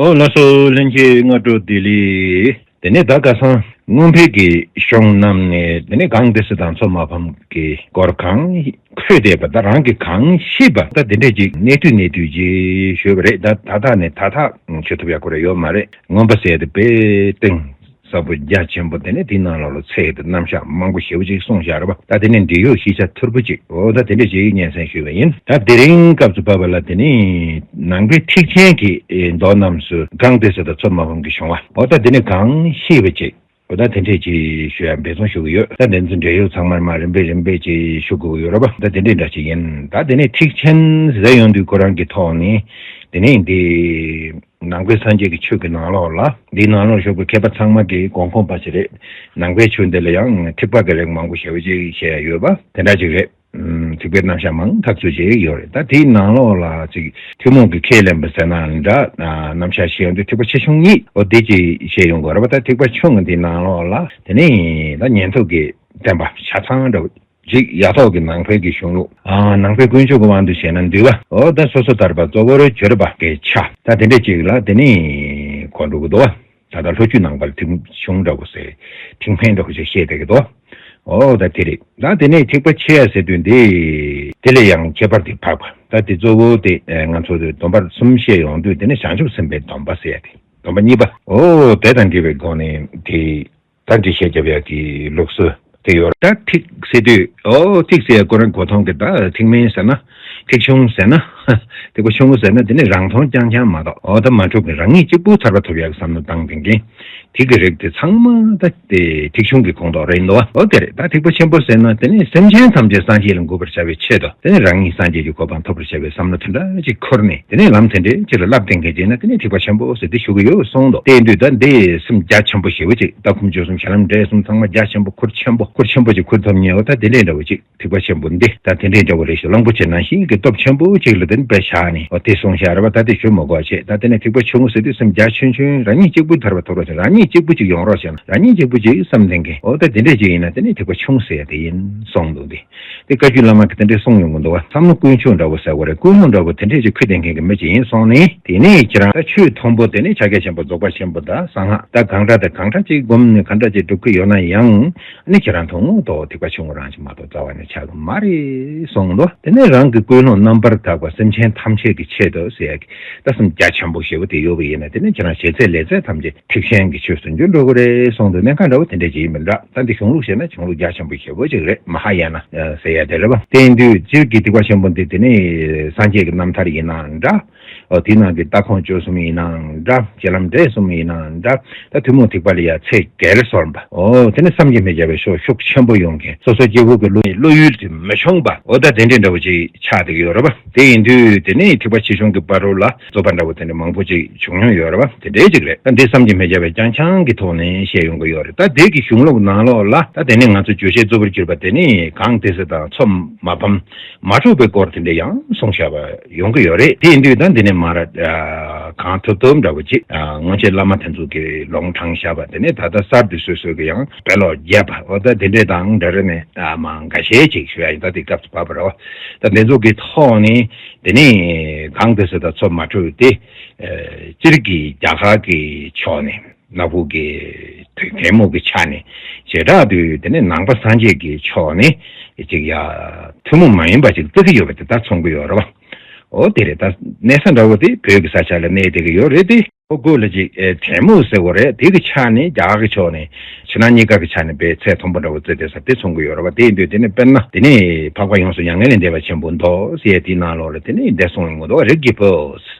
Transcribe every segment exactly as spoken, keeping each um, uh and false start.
ཨོ་ལགས་སོ། ལྷན་རྒྱས་སྔ་དྲོ་བདེ་ལེགས། དེ་ནས་ད་ཁ་སང་སྔོན་འཕེལ་གྱི་གཞུང་རྣམས་ནས་དེ་ནས་གང་སྡེ་སྲིད་དང་མཚོ་མ་ཕམ་གྱི་སྐོར་གང་འཁོད་བསྡད་པ་དང་རང་གིས་གང་ཤེས་པ་ད་དེ་འདྲས་ཅིག་གནད་བསྡུས་གནད་བསྡུས་ཅིག་ཞུས་པ་རེད། ད་ད་ཐག་ནས་ད་ཐག་ཆོད་ཐུབ་ཡག་ཁོ་ར་ཡོད་མ་རེད། མངོན་པ་ཟེར་དེ་དཔེ་གཏིང་ཟབ་པོ་རྒྱ་ཆེན་པོ་དེ་ནས་དེའི་ནང་ལོགས་ལ་ཚིག་དང་རྣམ་གཞག་མང་པོ་ཞེ་པོ་ཅིག་གསུངས་བཞག་རེད་པ། ད་དེ་ནས་འབྲི་ཡོད་ཤེས་བྱ་ཐོར་བུ་ཅིག་འོ་ད་དེ་འདྲས་ཅིག་སྙན་སེང་ཞུས་པ་ཡིན། ད་དེ་རིང་སྐབས་སུ་བབས་པ་ལ་དེ་ནས་ནང་པའི་ཐེག་ཆེན་གྱི་མདོ་རྣམས་སུ་གང་སྡེ་སྲིད་དང་མཚོ་མ་ཕམ་གྱི་བྱུང་བ་འོ་ད་དེ་ནས་གང་ཤེས་པ་ཅིག་འོ་ད་དེ་འདྲས་ཅིག་ཞུ་ཡ་འབད་བརྩོན་ཞུ་གི་ཡོད། ད་དེ་ཚོ་འབྲེལ་ཡོད་ཚང་མར་མ་རིམ་པས་རིམ་པས་ཅིག་ཞུ་དགོས་ཀྱི་ཡོད་རེད་པ། ད་དེ་འདྲས་འདྲ་ཅིག་ཡིན། ད་དེ་ནས་ཐེག་ཆེན་ཟེར་ཡོང་དུས་ཁོ་རང་གི་ཐོག་ནས་དེ་ནས་འདི། ནང་པའི་སངས་རྒྱས་ཀྱི་ཆོས་ཀྱི་ནང་ལོགས་ལ་འདིའི་ནང་ལོགས་བཞུགས་པའི་མཁས་པ་ཚང་མ་གི་དགོངས་ཁོངས་པ་ཞིག་རེད། ནང་པའི་ཆོས་འདི་ལ་ཡང་ཐེག་པ་གི་རིགས་མང་པོ་ཞེ་པོ་ཅིག་བཤད་ཡ་ཡོད་པ་དེ་འདྲ་ཅིག་རེད། ཨམ། ཐེག་པའི་རྣམ་གཞག་མང་ཐག་ཆོད་ཅིག་ཡོད་རེད། ད་དེའི་ནང་ལོགས་ལ་ཅིག་ཐུན་མོང་གི་ཁས་ལེན་པ་ཟེར་ན་འདྲ། རྣམ་གཞག་བཤད་ཡོང་དུས་ཐེག་པ་ཆེ་ཆུང་གཉིས་འོ་དེ་ཅིག་བཤད་ཡོང་དགོས་རེད་པ། ད་ཐེག་པ་ཆུང་ངུ་འདིའི་ནང་ལོགས་ལ་དེ་ནས་ད་ཉན་ཐོས་ཀྱི་བསྟན་པ་ཆ་ཚང་འདྲ་བོ། ཅིག་ཡ་ཐོག་གི་ནང་པའི་གི་གཞུང་ལུགས། ཨ་ནང་པའི་དཀོན་མཆོག་གི་དབང་དུ་བྱས་ན་འདུལ་བ། འོ་ད་སོ་སོ་ཐར་པ་གཙོ་བོར་གྱུར་པ་གི་ཆ་ད་དེ་འདྲས་ཅིག་ལ་དེ་ནས་གོ་འགྲོ་གི་འདུག་བ། ད་ལྟ་ལྷོ་བཅུད་ནང་པར་ཐེག་གཞུང་འདྲ་བོ་ཟེར་ཐེག་དམན་འདྲ་བོ་ཞིག་བཤད་བསྡད་ཀྱི་འདུག་འོ་ད་དེ་རེད། ད་དེ་ནས་ཐེག་པ་ཆེ་ཡ་ཟེར་དུས་འདི་དེ་ལས་ཡང་ཁྱད་པར་དེ་འཕགས་པ། ད་དེ་གཙོ་བོ་དེ་ང་ཚོ་དེ་སྡོམ་པ་གསུམ་བཤད་ཡོང་དུས་དེ་ནས་བྱང་ཆུབ་སེམས་དཔའི་སྡོམ་པ་ཟེར་ཡ་དེ་སྡོམ་པ་གཉིས་པ། འོ་དེ་དང་འབྲེལ་བའི་སྒོ་ནས་དེ། ད་འགྲེལ་བཤད་རྒྱབ་ཡག་གི་ལུགས་སྲོལ་དེ་ཡོད་རེད། ད་ཐེག་ཟེར་དུས་ཨོ་ཐེག་ཟེར་ཡ་ཁོ་རང་གོ་མཐོང་གི་ད་ཐེག་དམན་ཟེར་ན། ཐེག་ཆུང་ཟེར་ན། ཐེག་པ་ཆུང་ངུ་ཟེར་ན་དེ་ནི་རང་མཐོང་རྐྱང་རྐྱང་མ་གཏོགས་ཨོ་ད་མ་གྲུབ་པའི་རང་ཉིད་གཅིག་པུ་ཐར་པ་ཐོབ་ཡག་གི་བསམ་བློ་བཏང་དེང་གིན། དེ་གི་རིགས་དེ་ཚང་མ་ད་དེ་ཐེག་ཆུང་གི་ཁོངས་གཏོགས་རེད་འདུག་བ། ཨོ་དེ་རེད། ད་ཐེག་པ་ཆེན་པོ་ཟེར་ན་དེ་ནི་སེམས་ཅན་ཐམས་ཅད་སངས་རྒྱས་ལ་འགོད་པར་བྱ་བའི་ཆེད་དུ་དེ་ནི་རང་ཉིད་སངས་རྒྱས་ཀྱི་གོ་འཕང་ཐོབ་པར་བྱ་བའི་བསམ་བློ་དེ་འདྲ་ཅིག་འཁོར་ནས་དེ་ནི་ལམ་དེ་འདྲའི་ཅིག་ལ་བསླབ་བསྟན་མཁན་ཅིག་ཡིན་ན་དེ་ནི་ཐེག་པ་ཆེན་པོ་ཟེར་ཏེ་ཞུ་གི་ཡོད་གསུངས་འདུག་དེ་ཡིན་དུས་ད་འདི་སེམས་རྒྱ་ཆེན་པོ་ཞེ་པོ་ཅིག་ལྟ་སྒོམ་སྤྱོད་གསུམ་ཞལ་ལམ་འབྲས་གསུམ་ཚང་མ་རྒྱ་ཆེན་པོ་ཁུར་ཆེན་པོ་ཁུར་ཆེན་པོ་ཅིག་ཁུར་ཐོབ་ཉེ་བ་ད་དེ་འདྲའི་འདྲ་བོ་ཅིག་ཐེག་པ་ཆེན་པོ་འདི་ད་དེ་འདྲའི་འདྲ་བོ་རེད་ཞེས་གླང་པོ་ཆེ་ནང་བཞིན་གྱི་སྟོབས་ཆེན་པོ་ཅིག་ལ་དེ་ནི་དཔེ་བཞག་ནས་འོ་དེ་གསུངས་བཞག་རེད་པ། ད་དེ་ཞུ་མ་དགོས་བྱས་ད་དེ་ནི་ཐེག་པ་ཆུང་ངུ་ཟེར་དུས་སེམས་རྒྱ་ཆུང་ཆུང་རང་ཉིད་གཅིག་པུ་ཐར་པ་ཐོབ་རོགས་བྱས་རང་ཉིད་གཅིག་པུ་ཅིག་ཡོང་རོགས་བྱས་ན་རང་ཉིད་གཅིག་པུ་ཅིག་བསམ་ལྡན་མཁན་འོ་ད་དེ་འདྲས་ཅིག་ཡིན་ན་དེ་ནི་ཐེག་པ་ཆུང་ཟེར་ཡ་དེ་ཡིན་གསུངས་འདུག་སྟེ། དེ་བཀའ་བརྒྱུད་བླ་མ་གིས་དེ་འདྲས་གསུངས་ཡོང་གི་འདུག་བ། བསམ་བློ་ཀུན་སྤྱོད་འདྲ་བོ་ཟེར་བ་རེད། ཀུན་སློང་འདྲ་བོ་དེ་འདྲས་ཀྱི་ཁུར་ལྡན་མཁན་གྱི་མི་ཅིག་ཡིན་སོང་ནས་དེ་ནས་ཁྱེད་རང་ད་ཆོས་མཐོན་པོ་དེ་ནས་ཕྱག་རྒྱ་ཆེན་པོ་རྫོགས་པ་ཆེན་པོ་དང་གསང་སྔགས་ད་གང་འདྲ་དང་གང་འདྲ་ཅིག་སྒོམ་ནས་གང་འདྲ་ཅིག་སྒྲུབ་ཀྱི་ཡོད་ན་ཡང་ཨ་ནི་ཁྱེད་རང་ཐུན་མོང་ཐོག་ཐེག་པ་ཆུང་ངུ་རང་ཅིག་མ་གཏོགས་རྩ་བ་ནས་ཆགས་ཀྱི་མ་རེད་གསུངས་འདུག་དེ་ནས་རང་གི་ཀུན་སློང་རྣམ་པར་དག་པ་སེམས་ཅན་ཐམས་ཅད་ཀྱི་ཆེད་དུ་ཟེར་ཡ་གི་ད་སེམས་རྒྱ་ཆེན་པོ་ཞེ་པོ་དེ་ཡོད་པ་ཡིན་ན་དེ་ནས་ཁྱེད་རང་བྱེད་ཚད་ལས་ཚད་ཐམས་ཅད་ཐེག་ཆེན་གྱི་ཆོས་སུ་འགྱུར་འགྲོ་གི་རེད་གསུངས་འདུག་གནད་འགག་འདྲ་བོ་དེ་འདྲ་ཅིག་ཡིན་པ་འདྲ། ད་འདི་གཞུང་ལུགས་བཤད་ན་གཞུང་ལུགས་རྒྱ་ཆེན་པོ་ཞེ་པོ་ཅིག་རེད། མ་ཧཱ་ཡ་ན་ཟེར་ཡ་དེ་རེད་པ། དེ་ཡིན་དུས་སྤྱིར་གྱི་ཐེག་པ་ཆེན་པོ་འདི་དེ་ནི་སངས་རྒྱས་ཀྱི་རྣམ་ཐར་ཡིན་ནའང་འདྲ། འོ་དེའི་ནང་གི་ལྟ་ཁུངས་སྤྱོད་གསུམ་ཡིན་ནའང་འདྲ། བྱེད་ལམ་འབྲས་གསུམ་ཡིན་ནའང་འདྲ། ད་ཐུན་མོང་ཐེག་པ་ལ་ཡ་ཚད་བརྒལ་སོང་བ། འོ་དེ་ནི་བསམ་གྱིས་མི་ཁྱབ་པའི་ཕྱོགས་ཤུགས་ཆེན་པོ་ཡོང་མཁན་སོ་སོ་སྐྱེ་བོ་གི་བློ་བློ་ཡུལ་དུ་མི་ཆུང་བ། འོ་ད་དེ་འདྲའི་འདྲ་བོ་ཅིག་ཆགས་བསྡད་ཀྱི་ཡོད་རེད་པ། དེ་ཡིན་དུས་དེ་ནི་ཐེག་པ་ཆེ་ཆུང་གི་བར་རོ་ལ་རྩོད་པ་འདྲ་བོ་དེ་འདྲ་མང་པོ་ཅིག་བྱུང་མྱོང་ཡོད་རེད་པ། དེ་འདྲའི་ཅིག་རེད། ད་འདི་བསམ་གྱིས་མི་ཁྱབ་པའི་རྐྱང་རྐྱང་གི་ཐོག་ནས་བཤད་ཡོང་གི་ཡོད་རེད། ད་དེ་གི་གཞུང་ལུགས་ནང་ལོགས་ལ་ད་དེ་ནས་ང་ཚོ་བརྗོད་བྱའི་གཙོ་བོར་གྱུར་པ་དེ་ནི་གང་སྡེ་སྲིད་དང་མཚོ་མ་ཕམ་མ་འཁྲུགས་པའི་སྐོར་དེ་འདྲ་ཡང་གསུངས་བཞག་པ་ཡོང་གི་ཡོད་རེད། དེ་ཡིན་དུས་ད་འདི་ནས་མར་གང་ཐུབ་ཐུབ་འདྲ་བོ་ཅིག་སྔོན་ཆད་བླ་མ་དེ་ཚོ་གི་ལུང་དྲངས་བཞག་པ་དེ་ནས་ད་ལྟ་གསར་དུ་སོ་སོ་གི་ཡང་དཔེ་ཀློག་རྒྱབ་པ་འོ་ད་དེ་འདྲས་དང་འདྲ་རེ་ནས་མ་འགའ་ཤས་ཅིག་ཞུ་ཡ་ཡིན། ད་དེ་སྐབས་སུ་བབས་པ་རེད་བ། ད་དེ་ཚོ་གི་ཐོག་ནས་དེ་ནས་གང་སྡེ་སྲིད་དང་མཚོ་མ་འཁྲུགས་ཏེ་སྤྱིར་གྱི་རྒྱ་གར་གྱི་ཕྱོགས་ནས། ནག་པོ་གི་དོན་གལ་མོ་གི་ཆ་ནས་བྱེ་བྲག་ཏུ་དེ་ནས་ནང་པ་སངས་རྒྱས་ཀྱི་ཕྱོགས་ནས་ཅིག་ཡ་ཐུན་མོང་མ་ཡིན་པ་ཅིག་བརྩི་གི་ཡོད་པ་དེ་ལྟར་མཚོན་གི་ཡོད་རེད་བ། འོ་དེ་རེད། ད་གནས་ས་འདྲ་བོ་དེ་བོད་ཀྱི་ས་ཆ་ལ་གནས་བསྡད་ཀྱི་ཡོད་རེད་དེ། འོ་དགོས་ལ་ཅིག་དྲན་མོ་ཟེར་བ་རེད། དེ་གི་ཆ་ནས་རྒྱ་གར་གྱི་ཕྱོགས་ནས་ཕྱི་ནང་གཉིས་ཀ་གི་ཆ་ནས་དཔེ་ཚད་མཐོན་པོ་འདྲ་བོ་བརྩི་བསྡད་ས་དེ་མཚོན་གི་ཡོད་རེད་བ། དེ་ཡིན་དུས་དེ་ནས་དཔེར་ན་དེ་ནས་འཕགས་པ་ཡོངས་སུ་མྱ་ངན་ལས་འདས་པ་ཆེན་པོ་མདོ་ཟེར་དེའི་ནང་ལོགས་ལ་དེ་ནས་འདས་སོང་ཡོང་གི་འདུག་རིགས་ཀྱི་བུ།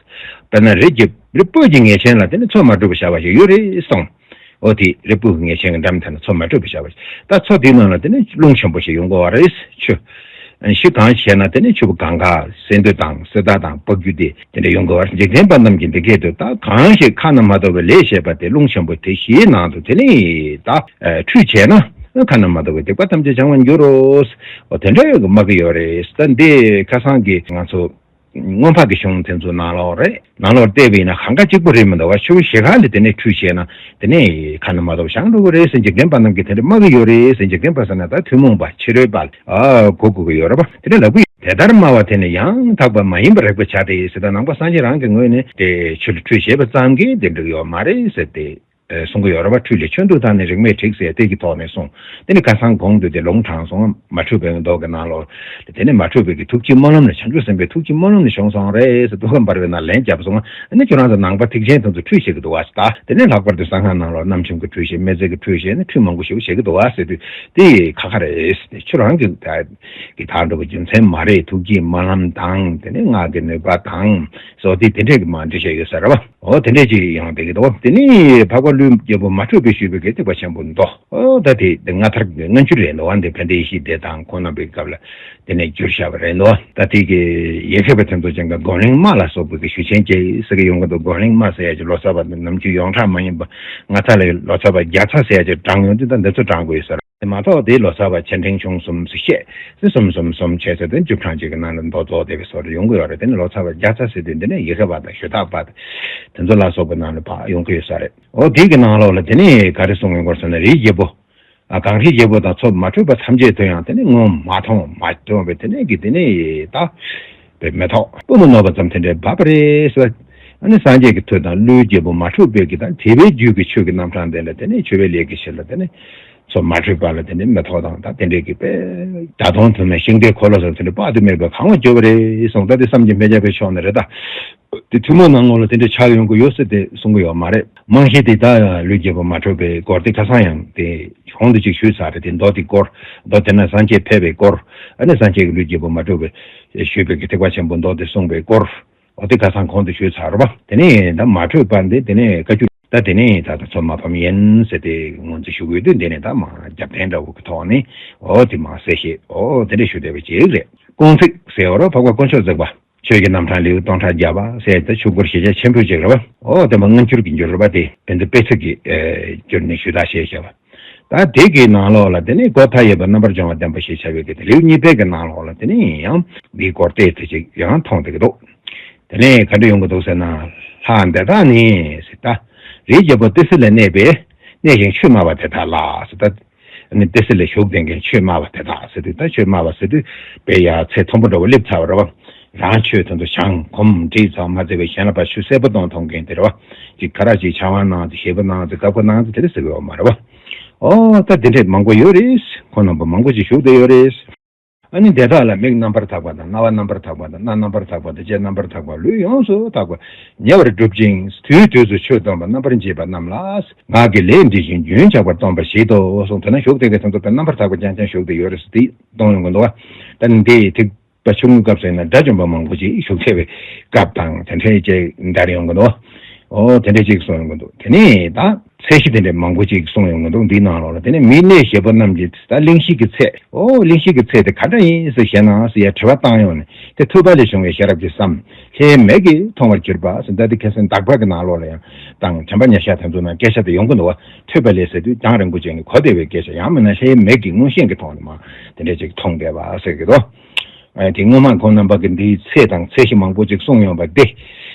དཔེར་ན་རིགས་ཀྱི་རིགས་པོ་གི་ངེས་ཅན་ལ་དེ་ནི་མཚོ་མ་འཁྲུགས་པ་བྱ་བ་ཞིག་ཡོད་རེད་གསུངས། འོ་དེ་རིགས་པོ་གི་ངེས་ཅན་གྱི་འགྲམ་དེ་ན་མཚོ་མ་འཁྲུགས་པ་བྱ་བ་ཞིག་ད་མཚོ་དེའི་ནང་ལ་དེ་ནི་རླུང་ཆེན་པོ་ཞིག་ཡོང་དགོས་པ་རེད། ཆུ། གཞི་གང་བྱས་ན་དེ་ནི་ཆུ་བོ་གངྒཱ་སེ་འབྲས་དང་སེ་ད་དང་པ་རྒྱུད་དེ་དེ་འདྲ་ཡོང་དགོས་པ་རེད། འཇིག་རྟེན་པ་རྣམས་ཀྱིས་འདི་སྐད་དུ་ད་གང་ཞིག་ཁ་ན་མ་ཐོ་བའི་ལས་བྱས་པ་དེ་རླུང་ཆེན་པོ་དེ་གཞིའི་ནང་དུ་དེ་ནི་ད་ཁྲུས་བྱས་ན་ཁ་ན་མ་ཐོ་བའི་སྡིག་པ་ཐམས་ཅད་བྱང་བར་འགྱུར་རོ། འོ་དེ་འདྲ་ཡོད་གི་སྨྲ་གི་ཡོད་རེད། ད་འདི་ཁ་སང་གི་ང་ཚོ། སྔོན་འཕགས་ཀྱི་གཞུང་དེ་ཚོ་ནང་ལོགས་རེད། ནང་ལོགས་བལྟས་པ་ཡིན་ན་གང་ག་གཅིག་པུ་རེད་མི་འདུག་བ། ཆུ་བོ་ཞེ་གང་ལས་དེ་ནས་ཁྲུས་བྱས་ན་དེ་ནས་ཁ་ན་མ་ཐོ་བ་བྱང་འགྲོ་གི་རེད་ཟེར་འཇིག་རྟེན་པ་རྣམས་ཀྱིས་དེ་འདྲ་སྨྲ་གི་ཡོད་རེད་ཟེར། འཇིག་རྟེན་པ་ཟེར་ན་ད་ཐུན་མོང་པ་ཕྱི་རོལ་པ་ཨ་གོ་དགོས་ཀྱི་ཡོད་རེད་པ། དེ་འདྲ་ལབ་གི་ཡོད། དེ་ལྟར་སྨྲ་བ་དེ་ནི་ཡང་དག་པ་མ་ཡིན་པར་རིགས་པ་བྱ་སྟེ་ཟེར། ད་ནང་པ་སངས་རྒྱས་རང་གི་ངོས་ནས་དེ་ཆོས་ལ་ཁྲུས་བྱས་པ་ཙམ་གྱིས་དེ་འགྲིག་ཡོད་མ་རེད་ཟེར་ཏེ། ཨེ། གསུང་གི་ཡོད་རེད་པ། ཁྲུས་ལས་ཆོས་འདུལ་དང་ནི་རིགས་མེད་འགྲིག་ཟེར་དེ་གི་ཐོག་ནས་གསུངས། དེ་ནི་ཁ་སང་གོང་དུ་དེ་ལུང་དྲངས་སོང་། མ་འཁྲུལ་པའི་མདོ་གི་ནང་ལོགས། དེ་ནི་མ་འཁྲུལ་པའི་གི་ཐུགས་ཀྱི་སྨོན་ལམ་ནི་བྱང་ཆུབ་སེམས་དཔའི་ཐུགས་ཀྱི་སྨོན་ལམ་ནི་བྱུང་སོང་རེད་ཟེར། ཐུགས་ཁམས་འབར་བའི་ནང་ལན་བརྒྱབ་སོང་། ཨ་ནི་ཁྱོད་རང་ཚོ་ནང་པ་ཐེག་ཆེན་དེ་ཚོ་ཁྲུས་བྱེད་ཀྱི་འདུག་བ་ཟེར། ད་དེ་ནས་ལྷག་པར་དུ་གསང་སྔགས་ནང་ལོགས་རྣམ་འཇོམས་ཀྱི་ཁྲུས་བྱེད། སྨེ་བརྩེགས་ཀྱི་ཁྲུས་བྱེད་ནི་ཁྲུས་མང་པོ་ཞིག་བྱེད་ཀྱི་འདུག་བ་ཟེར་དུས། དེ་ཁ་ཁ་རེད་ཟེར་ཏེ། ཁྱོད་རང་གི་ད་གི་ད་འགྲོ་བའི་རྒྱུ་མཚན་མ་རེད། ཐུགས་ཀྱི་སྨོན་ལམ་དང་དེ་ནས་སྔགས་ཀྱི་ནུས་པ་དང་སོགས་དེ་དེ་འདྲས་ཀྱི་མ་འདྲི་བཤད་ཡོད་ས་རེད་བ། འོ་དེ་འདྲས་ཅིག་ཡང་བསྡད་ཀྱི་འདུག་དེ་ནས་འཕགས་པ་ཀླུའི་རྒྱལ་པོ་མ་འཁྲུལ་པས་ཞུས་པའི་གི་ཐེག་པ་ཆེན་པོའི་མདོ། འོ་ད་དེ་དེ་སྔ་དར་གྱི་སྔ་འགྱུར་རེད་འདུག་བ། འདི་ཕན་བདེའི་ཡེ་ཤེས་སྡེ་དང་ཁོང་རྣམ་པའི་སྐབས་ལ་དེ་ནས་བསྒྱུར་བཞག་པ་རེད་འདུག་ད་དེ་གི་ཡེ་ཤེས་པ་དེ་ཚོ་ཅན་གྱི་མགོན་གླིང་མ་ལ་སོགས་པའི་གི་ཞུ་ཆེན་བཅས་ཟེར་གི་ཡོང་གི་འདུག་མགོན་གླིང་མ་ཟེར་ཡ་ཅིག་ལོ་ཙཱ་བ་ནམ་རྒྱུན་ཡོངས་གྲགས་མ་ཡིན་པ། ང་ཚ་ལ་ལོ་ཙཱ་བ་བརྒྱ་ཚ་ཟེར་ཡ་ཅིག་བགྲངས་ཡོང་དུས། ད་འདི་ཚོ་བགྲངས་དགོས་ཡོད་ས་རེད། དེ་མ་གཏོགས་དེ་ལོ་ཙཱ་བ་ཆེ་འབྲིང་ཆུང་གསུམ་ཟེར་བཤད་ཟེར། གསུམ་གསུམ་གསུམ་བྱས་ཟེར་དེ་རྒྱུ་གྲངས་གཅིག་གི་ནང་ལ་མདོ་རྫོགས་བསྡད་པའི་བཟོ་འདྲ་ཡོང་གི་ཡོད་རེད། དེ་ནི་ལོ་ཙཱ་བ་བརྒྱ་ཚ་ཟེར་དུས་འདི་ནས་ཡི་གེ་པ་དང་ཞུ་དག་པ་དང་དེ་ཚོ་ལ་སོགས་པའི་ནང་ལ་ཕར་ཡོང་གི་ཡོད་ས་རེད། འོ་དེ་གི་ནང་ལོགས་ལ་དེ་ནས་ག་རེ་གསུངས་ཡོང་གི་ཡོད་ཟེར་ན། རིའི་རྒྱལ་པོ། ཨ། གངས་རིའི་རྒྱལ་པོ་དང་ཚོ་མ་འཁྲུལ་པ་ཐམས་ཅད་དུ་ཡང་དེ་ནི་སྔོན་མ་མཐོང་མ་མཐོང་བའི་དེ་ནས་ཀྱི་དེ་ནས་ད་པའི་མེ་ཏོག་པུས་མོ་རྣོ་བ་ཙམ་དེ་འདྲའི་བབས་པ་རེད་ཟེར། ཨ་ནི་སངས་རྒྱས་ཀྱི་མཐུ་དང་ཀླུའི་རྒྱལ་པོ་མ་འཁྲུལ་པའི་གི་དང་དེ་བའི་རྒྱུད་ཀྱི་ཆོས་ཀྱི་རྣམ་གྲངས་དེ་ལ་དེ་ནས་མཆོད་པའི་ལས་ཀྱི་ཕྱིར་ལ་དེ་ནས་ཚོ་མ་འཁྲུལ་པ་ལ་དེ་ནས་མེ་ཏོག་དང་ད་དེ་འདྲའི་གི་དཔེ་བརྡ་དོན་དུ་མའི་ཤིང་རྟའི་འཁོར་ལོ་ཟེར་དེ་འདྲའི་དཔག་ཏུ་མེད་པའི་གང་བ་བརྗོད་པ་རེད་གསུངས། ད་དེ་བསམ་གྱིས་མི་ཁྱབ་པའི་ཕྱོགས་ནས་རེད་ད། དེ་ཐུན་མོང་ནང་ངོ་ལ་དེ་འདྲ་ཆགས་ཡོང་གི་ཡོད་ཟེར་དེ་གསུང་གི་ཡོད་མ་རེད། རྨང་གཞི་དེ་ད་ཀླུའི་རྒྱལ་པོ་མ་འཁྲུལ་པའི་སྐོར་དེ་ཁ་སང་ཡང་དེ་གོང་དུ་ཅིག་ཞུས་ཚར་རེད། དེ་མདོ་དེ་སྐོར། མདོ་དེ་ན་སངས་རྒྱས་ཕེབས་པའི་སྐོར། ཨ་ནི་སངས་རྒྱས་ཀྱིས་ཀླུའི་རྒྱལ་པོ་མ་འཁྲུལ་པའི་ཞུས་པའི་གི་ཐེག་པ་ཆེན་པོའི་མདོ་དེ་གསུངས་པའི་སྐོར། འོ་དེ་ཁ་སང་གོང་དུ་ཞུས་ཚར་རེད་པ། དེ་ནས་ད་མ་འཁྲུལ་པ་འདི་དེ་ནས་བཀའ་བརྒྱུད་ད་དེ་ནས་ད་ད་ཚོ་མ་ཕམ་ཡིན་ཟེར་དེ་ངོས་འཛིན་ཞུ་དགོས་དུས། འདི་ནས་ད་མ་རྒྱབ་རྟེན་འདྲ་བོ་གི་ཐོག་ནས་འོ་དེ་མ་གསལ་བཤད་འོ་དེ་འདྲ་ཞུ་བསྡད་པ་ཅིག་རེད། དཀོན་བརྩེགས་ཟེར་བ་རོ། འཕགས་པ་དཀོན་མཆོག་བརྩེགས་པ། ཆོས་ཀྱི་རྣམ་གྲངས་ལེའུ་སྟོང་ཕྲག་བརྒྱ་པ་ཟེར་ཏེ་ཆོས་སྐོར་ཞེས་བྱ་ཆེན་པོའི་ཅིག་རེད་པ། འོ་དེ་མ་སྔ་འགྱུར་གྱི་འགྱུར་རེད་པ། དེ་བོད་འདི་དཔེ་ཚིག་གི་ཨེ་འགྱུར་ནས་ཞུས་དག་ཞེས་བྱ་བ། ད་དེ་གི་ནང་ལོགས་ལ་དེ་ནས་སྒོ་མཐའ་ཡས་པ་རྣམ་པར་སྦྱོང་བ་བསྟན་པ་ཞེས་བྱ་བའི་གི་དེ་ལེའུ་གཉིས་པའི་གི་ནང་ལོགས་ལ་དེ་ནས་ཡང་འདིའི་སྐོར་ཏོག་ཙམ་ཅིག་ཡང་མཐོང་བསྡད་ཀྱི་འདུག་དེ་ནས་ག་འདྲ་ཡོང་གི་འདུག་ཟེར་ན། ལྷ་འདི་དག་ནི་ཟེར་ད། རིའི་རྒྱལ་པོ་ཏི་སེ་ལ་གནས་པའི་གནས་ཤིང་ཆོས་སྨྲ་བ་དེ་དག་ལ་ཟེར་ད། ནི་ཏི་སེ་ལ་བཞུགས་བསྡད་མཁན་ཆོས་སྨྲ་བ་དེ་དག་ཟེར་དུས། ད་ཆོས་སྨྲ་བ་ཟེར་དུས་དཔེ་ཡ་ཚད་མཐོན་པོ་འདྲ་བོ་སླེབས་ཚར་བ་རེད་པ། རང་ཆོས་དོན་དུ་བྱང་གོམས་འདྲིས་ཙམ་མ་བརྩི་བའི་གཞན་ལ་ཕར་ཆོས་གསལ་པོ་གཏོང་ཐུབ་མཁན་དེ་རེད་པ། ཅིག་ག་ར་ཅིག་ཕྱག་དབང་གནང་ཚེ་ཞེས་པ་གནང་ཚེ་བཀའ་བསྒོ་གནང་ཚེ་དེ་འདྲ་ཟེར་གི་ཡོད་མ་རེད་པ། ཨོ་ད་དེ་འདྲས་མང་པོ་ཡོད་རེད། ཁོང་རྣམ་པ་མང་པོ་ཅིག་བཞུགས་བསྡད་ཡོད་རེད། ཨ་ནི་དེ་དག་ལ་མིག་རྣམ་པར་དག་པ་དང་། རྣ་བ་རྣམ་པར་དག་པ་དང་། སྣ་རྣམ་པར་དག་པ་དང་། ལྕེ་རྣམ་པར་དག་པ། ལུས་ཡོངས་སུ་དག་པ་ཉེ་བར་བསྒྲུབ་ཅིང་དུས་དུས་སུ་ཆོས་སྟོན་པ་རྣམ་པར་འབྱེད་པ་རྣམས་ལ་ངག་གི་ལས་འདི་བཞིན་རྒྱུན་ཆགས་པར་སྟོན་པ་ཞིག་ཏུ་གསུངས། དེ་ན་བཞུགས་བསྡད་མཁན་དེ་ཚོ་དཔེ་རྣམ་པར་དག་པ་རྐྱང་རྐྱང་བཞུགས་བསྡད་ཡོད་རེད་ཟེར་དེ་གཏོང་ཡོང་གི་འདུག་བ། ད་ནི་འདི་ཐེག་པ་ཆུང་ངུའི་སྐབས་སུ་ཡིན་ན་དགྲ་བཅོམ་པ་མང་པོ་ཅིག་བཞུགས་བསྡད་པའི་སྐབས་དང་དེ་འདྲའི་ཅིག་འདྲ་ཡོང་གི་འདུག་བ། ཨོ་དེ་འདྲ་ཅིག་གསུངས་ཡོང་གི་འདུག་དེ་ནས་ད་ཚད་གཞི་དེ་འདྲ་མང་པོ་ཅིག་གསུངས་ཡོང་གི་འདུག་འདིའི་ནང་ལོགས་ལ་དེ་ནས་མིའི་གནས་བཞི་པོ་རྣམས་ཀྱི་ད་གླེང་གཞི་གི་ཚད། ཨོ་གླེང་གཞི་གི་ཚད་དེ་ག་འདྲ་ཡིན་ཟེར་བཤད་ན་ཟེར་ཡ་དྲི་བ་བཏང་ཡོང་ནས། དེ་ཐོས་པ་ལས་བྱུང་བའི་ཤེས་རབ་ཀྱི་སའམ་ལྷའི་མིག་གིས་མཐོང་བར་གྱུར་པ་ཟེར། ད་དེ་ཁ་སང་དག་པ་གི་ནང་ལོགས་ལ་ཡང་དང་དྲན་པ་ཉེར་བཞག་དེ་ཚོ་ནང་སྐད་ཆ་དེ་ཡོང་གི་འདུག་བ། ཐོས་པ་ལས་ཟེར་དུས་རྒྱང་རིང་པོ་ཅན་གྱི་གོ་བདེ་བའི་སྐད་ཆ། ཡང་མིན་ན་ལྷའི་མིག་གིས་མངོན་ཤེས་ཀྱི་ཐོག་ནས་མ་དེ་འདྲ་ཅིག་མཐོང་བསྡད་པ་ཟེར་གི་འདུག་ཨ། དེ་སྔོན་མ་ཁོང་རྣམ་པ་གིས་འདིའི་ཚད་དང་ཚད་གཞི་མང་པོ་ཅིག་གསུངས་ཡོང་བ་དེ་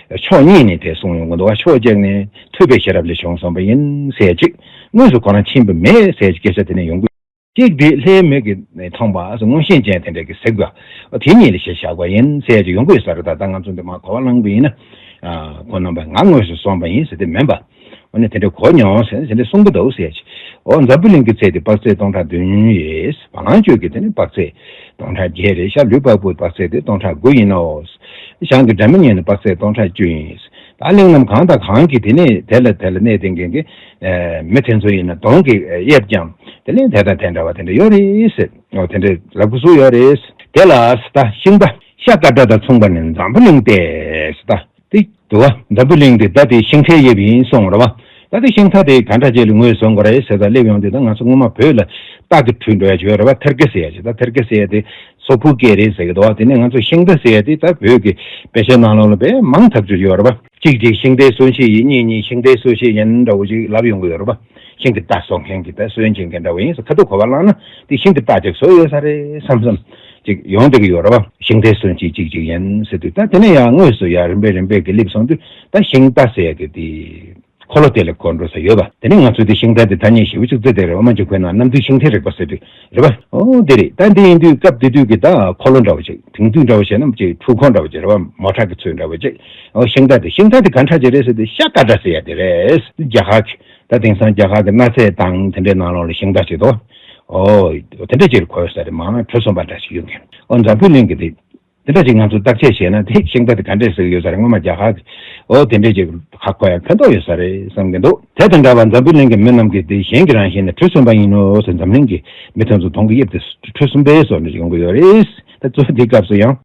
ཕྱོགས་གཉིས་ནས་དེ་གསུངས་ཡོང་གི་འདུག་བ། ཕྱོགས་གཅིག་ནས་ཐོས་པའི་ཤེས་རབ་ལས་བྱུང་སོང་བ་ཡིན་ཟེར་ཅིག་དངོས་སུ་ཁོ་རང་ཕྱིན་པ་མེད་ཟེར་ཅིག་སྐད་ཆ་དེ་ནས་ཡོང་གི། གཅིག་དེ་ལྷའི་མིག་གིས་མཐོང་བ་མངོན་ཤེས་ཅན་དེ་འདྲ་གིས་གཟིགས་པ། དེ་གཉིས་ལ་གཞི་བཞག་པ་ཡིན་ཟེར་ཅིག་ཡོང་གི་ཡོད་ས་རེད། ད་ལྟ་ང་ཚོ་འདི་མ་གོ་བ་བླངས་པ་ཡིན་ན། ཨ། ཁོང་རྣམ་པ་ང་དངོས་སུ་སོང་བ་ཡིན་ཟེར་དེ་མིན་པ། འོ་ན་དེ་འདྲ་གོ་མྱོང་ཟེར་ནས་དེ་འདྲ་གསུང་གི་འདུག་ཟེར་ཅིག་འོ་འཛམ་བུ་གླིང་གི་ཚད་དེ་དཔག་ཚད་སྟོང་ཕྲག་བདུན་ཡོད། བ་ལང་སྤྱོད་ཀྱི་དེ་ནི་དཔག་ཚད་སྟོང་ཕྲག་བརྒྱད་རེད། ཤར་ལུས་འཕགས་པོའི་དཔག་ཚད་དེ་སྟོང་ཕྲག་དགུ་ཡིན་ནོ། བྱང་གི་སྒྲ་མི་སྙན་ནི་དཔག་ཚད་སྟོང་ཕྲག་བཅུ་ཡིན། ད་གླིང་རྣམས་གང་དང་གང་གི་དེ་ནི་དེ་ལ་དེ་ལ་གནས་བསྡད་མཁན་གྱི་མི་དེ་ཚོ་ཡིན་ན་གདོང་གི་དབྱིབས་ཀྱང་དེ་ནི་དེ་དང་དེ་འདྲ་བ་དེ་འདྲ་ཡོད་རེད་ཟེར། འོ་དེ་འདྲ་ལབ་དགོས་སུ་ཡོད་རེད། དེ་ལ་ད་ཤིང་རྟ་ཤ་ཀ་ཏྲ་དང་མཚུངས་པ་ནི་འཛམ་བུ་གླིང་སྟེ་ཟེར། ད། དེ་འདུག་བ། འཛམ་བུ་གླིང་འདི་ད་དེ་ཤིང་རྟའི་དབྱིབས་ཡིན་གསུངས་རེད་བ། ད་དེ་ཤིང་རྟ་དེ་ག་འདྲ་ཅིག་ལ་ངོས་བཟུང་དགོས་རེད་ཟེར། ད་སླེབས་ཡོང་དུས་ད་ང་ཚོ་སྔོན་མ་བོད་ལ་རྟ་གི་འཕྲུལ་འགྲོ་ཡ་ཅིག་ཡོད་རེད་བ། ཐེར་ཀ་ཟེར་ཡ་ཅིག་ད་ཐེར་ཀ་ཟེར་ཡ་དེ་སོག་ཕོ་སྐད་རེད་ཟེར་གི་འདུག་བ། དེ་ནས་ང་ཚོ་ཤིང་རྟ་ཟེར་ཡ་དེ་ད་བོད་ཀྱི་དཔེ་ཆའི་ནང་ལོགས་ལ་དཔེ་མང་ཐག་ཆོད་ཡོད་རེད་བ། གཅིག་གཅིག་ཤིང་རྟའི་གསོན་བྱེད་ཡིན། གཉིས་གཉིས་ཤིང་རྟའི་གསོན་བྱེད་ཡིན་འདྲ་བོ་ཅིག་ལབ་ཡོང་གི་ཡོད་རེད་བ། ཤིང་གི་རྟ་གསོ་མཁན་གྱི་ད་གསོན་བྱེད་མཁན་འདྲ་བོ་ཡིན་ཟེར། ཁ་ཐུག་གོ་བ་བླངས་ན་དེ་ཤིང་གི་རྟ་ཅིག་བཟོས་ཡོད་ས་རེད་བསམ་བསམ་ཅིག་ཡོང་བསྡད་ཀྱི་ཡོད་རེད་བ། ཤིང་རྟའི་གསོན་བྱེད་གཅིག་གཅིག་ཡིན་ཟེར་དུས། ད་དེ་ནས་ཡང་དངོས་སུ་ཡར་རིམ་པས་རིམ་པས་ཀྱི་སླེབས་སོང་དུས་ད་ཤིང་རྟ་ཟེར་ཡ་གི་དེ་ འཁོར་ལོ་དེ་ལ་གོ་འགྲོ་ས་ཡོད་པ། དེ་ནས་ང་ཚོས་དེ་ཤིང་རྟ་དེ་ཐ་སྙད་ཞེ་པོ་ཅིག་བརྩི་དེ་རེད་བ། མ་གཅིག་ཁོའི་ནང་གནམ་བདུན་ཤིང་རྟའི་རིག་པ་ཟེར་དུས་རེད་བ། ཨོ་དེ་རེད། ད་འདི་ཡིན་དུས་སྐབས་དེ་དུས་ཀྱི་ད་འཁོར་ལོ་འདྲ་བོ་ཅིག་དེང་དུས་འདྲ་བོ་བྱས་ན་ཅིག་འཕྲུལ་འཁོར་འདྲ་བོ་ཅིག་རེད་བ། མོ་ཊ་གི་ཚུལ་འདྲ་བོ་ཅིག་ཨོ་ཤིང་རྟ་དེ་ཤིང་རྟ་དེ་ག་འདྲ་ཅིག་རེད་ཟེར་དུས་ཤ་ཀ་འདྲ་ཟེར་ཡ་དེ་རེད། རྒྱ་གར་གྱི་ད་དེང་སང་རྒྱ་གར་གྱི་གནའ་རྫས་དང་དེ་འདྲའི་ནང་ལོགས་ལ་ཤིང་རྟ་ཅིག་འདུག་ཨོ་དེ་འདྲ་ཅིག་གོ་ཡོད་ས་རེད། མ་གྲུ་གསུམ་པ་འདྲ་ཞིག་ཡོད་མཁན། ཨོ་འཛམ་བུ་གླིང་གི་དེ། དེ་འདྲ་ཅིག་ང་ཚོ་བརྟག་དཔྱད་བྱས་ན་དེ་ཤིང་རྟ་དེ་ག་འདྲས་ཟེར་གྱི་ཡོད་ས་རེད། སྔོན་མ་རྒྱ་གར་གྱི་ཨོ་དེ་འདྲས་ཅིག་ཧ་གོ་ཡ་ཕན་ཐོགས་ཡོད་ས་རེད་བསམ་གྱི་འདུག་དེ་དང་འདྲ་བར་འཛམ་བུ་གླིང་གི་མི་རྣམས་ཀྱིས་དེ་གཞན་གྱི་རང་བཞིན་ནི་གྲུ་གསུམ་པ་ཡིན་ནོ་ཟེར། འཛམ་གླིང་གི་མི་དེ་ཚོ་གདོང་གི་དབྱིབས་དེ་གྲུ་གསུམ་པའི་བཟོ་འདྲ་ཅིག་ཡོང་གི་ཡོད་རེད། ད་གཙོ་བོ་དེའི་སྐབས་སུ་ཡང་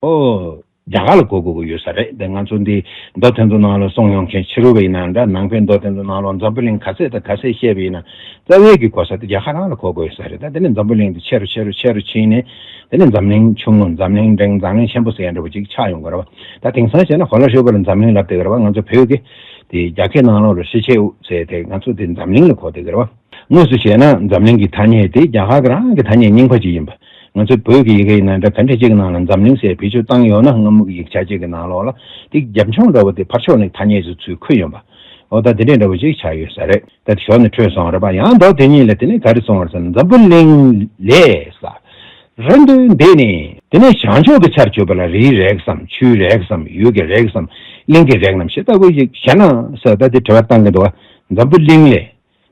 ཨོ་རྒྱ་གར་ལ་གོ་དགོས་ཀྱི་ཡོད་ས་རེད། དེ་ང་ཚོ་འདི་མདོ་དོན་རྫོགས་ནང་ལ་གསུངས་ཡོང་མཁན་ཕྱི་རོལ་པ་ཡིན་ན་འདྲ། ནང་པའི་མདོ་དོན་རྫོགས་ནང་ལ་འཛམ་བུ་གླིང་ག་ཚད་དང་ག་ཚད་བཤད་པ་ཡིན་ན་རྩ་བའི་གི་གོ་ས་དེ་རྒྱ་གར་རང་ལ་གོ་དགོས་ས་རེད། ད་དེ་ནས་འཛམ་བུ་གླིང་དེ་ཆེ་རུ་ཆེ་རུ་ཆེ་རུ་ཕྱིན་ནས་དེ་ནས་འཛམ་གླིང་ཆུང་ངུ་འཛམ་གླིང་འབྲིང་འཛམ་གླིང་ཆེན་པོ་ཟེར་ཡ་འདྲ་བོ་ཅིག་ཆགས་ཡོང་གི་རེད་བ། ད་དེང་སང་བྱས་ན་གོ་ལ་ཧྲིལ་པོ་ལ་འཛམ་གླིང་ལབ་བསྡད་ཀྱི་རེད་བ། ང་ཚོ་བོད་ཀྱི་དེ་རྒྱ་སྐད་ནང་ལོགས་ལ་ཧྲི་ཆེའུ་ཟེར་དེ་ང་ཚོ་དེ་འཛམ་གླིང་ལ་གོ་བསྡད་ཀྱི་རེད་བ། དངོས་སུ་བྱས་ན་འཛམ་གླིང་གི་ཐ་སྙད་དེ་རྒྱ་གར་གྱི་རང་གི་ཐ་སྙད་རྙིང་པ་ཅིག་ཡིན་པ། ང་ཚོའི་བོད་ཀྱི་ཡི་གེ་ཡིན་ན་འདྲ་ག་འདྲ་ཅིག་གི་ནང་ལ་འཛམ་གླིང་ཟེར་བེད་སྤྱོད་བཏང་ཡོད་ན་སྔ་མོ་གི་ཡིག་ཆ་ཅིག་གི་ནང་ལོགས་ལ་དེ་རྒྱབ་ལྗོངས་འདྲ་བོ་དེ་ཕར་ཕྱོགས་ནས་ཐ་སྙད་ཅིག་ཚུར་འཁུར་ཡོང་པ། འོ་ད་དེ་འདྲས་འདྲ་བོ་ཅིག་ཆགས་ཡོད་ས་རེད། ད་དེ་ཞོར་ནས་འཕྲོས་སོང་རེད་པ། ཡང་མདོ་དེ་ཉིད་ལ་དེ་ནས་ག་རེ་གསུངས་པ་རེད་ཟེར་ན། འཛམ་བུ་གླིང་ལས་ས་རི་མདོ་འདི་ནི། དེ་ནས་བྱང་ཕྱོགས་ཀྱི་ཆར་གྱུར་པ་ལ་རིའི་རེག་ཙམ་ཆུའི་རེག་ཙམ་ཡུལ་གྱི་རེག་ཙམ་གླིང་གི་རེག་རྣམས་ཇི་ལྟ་བུ་ཞིག་ཞེ་ན་ཟེར། ད་དེ་དྲི་བ་བཏང་གི་འདུག་བ། འཛམ་བུ་གླིང་ལས་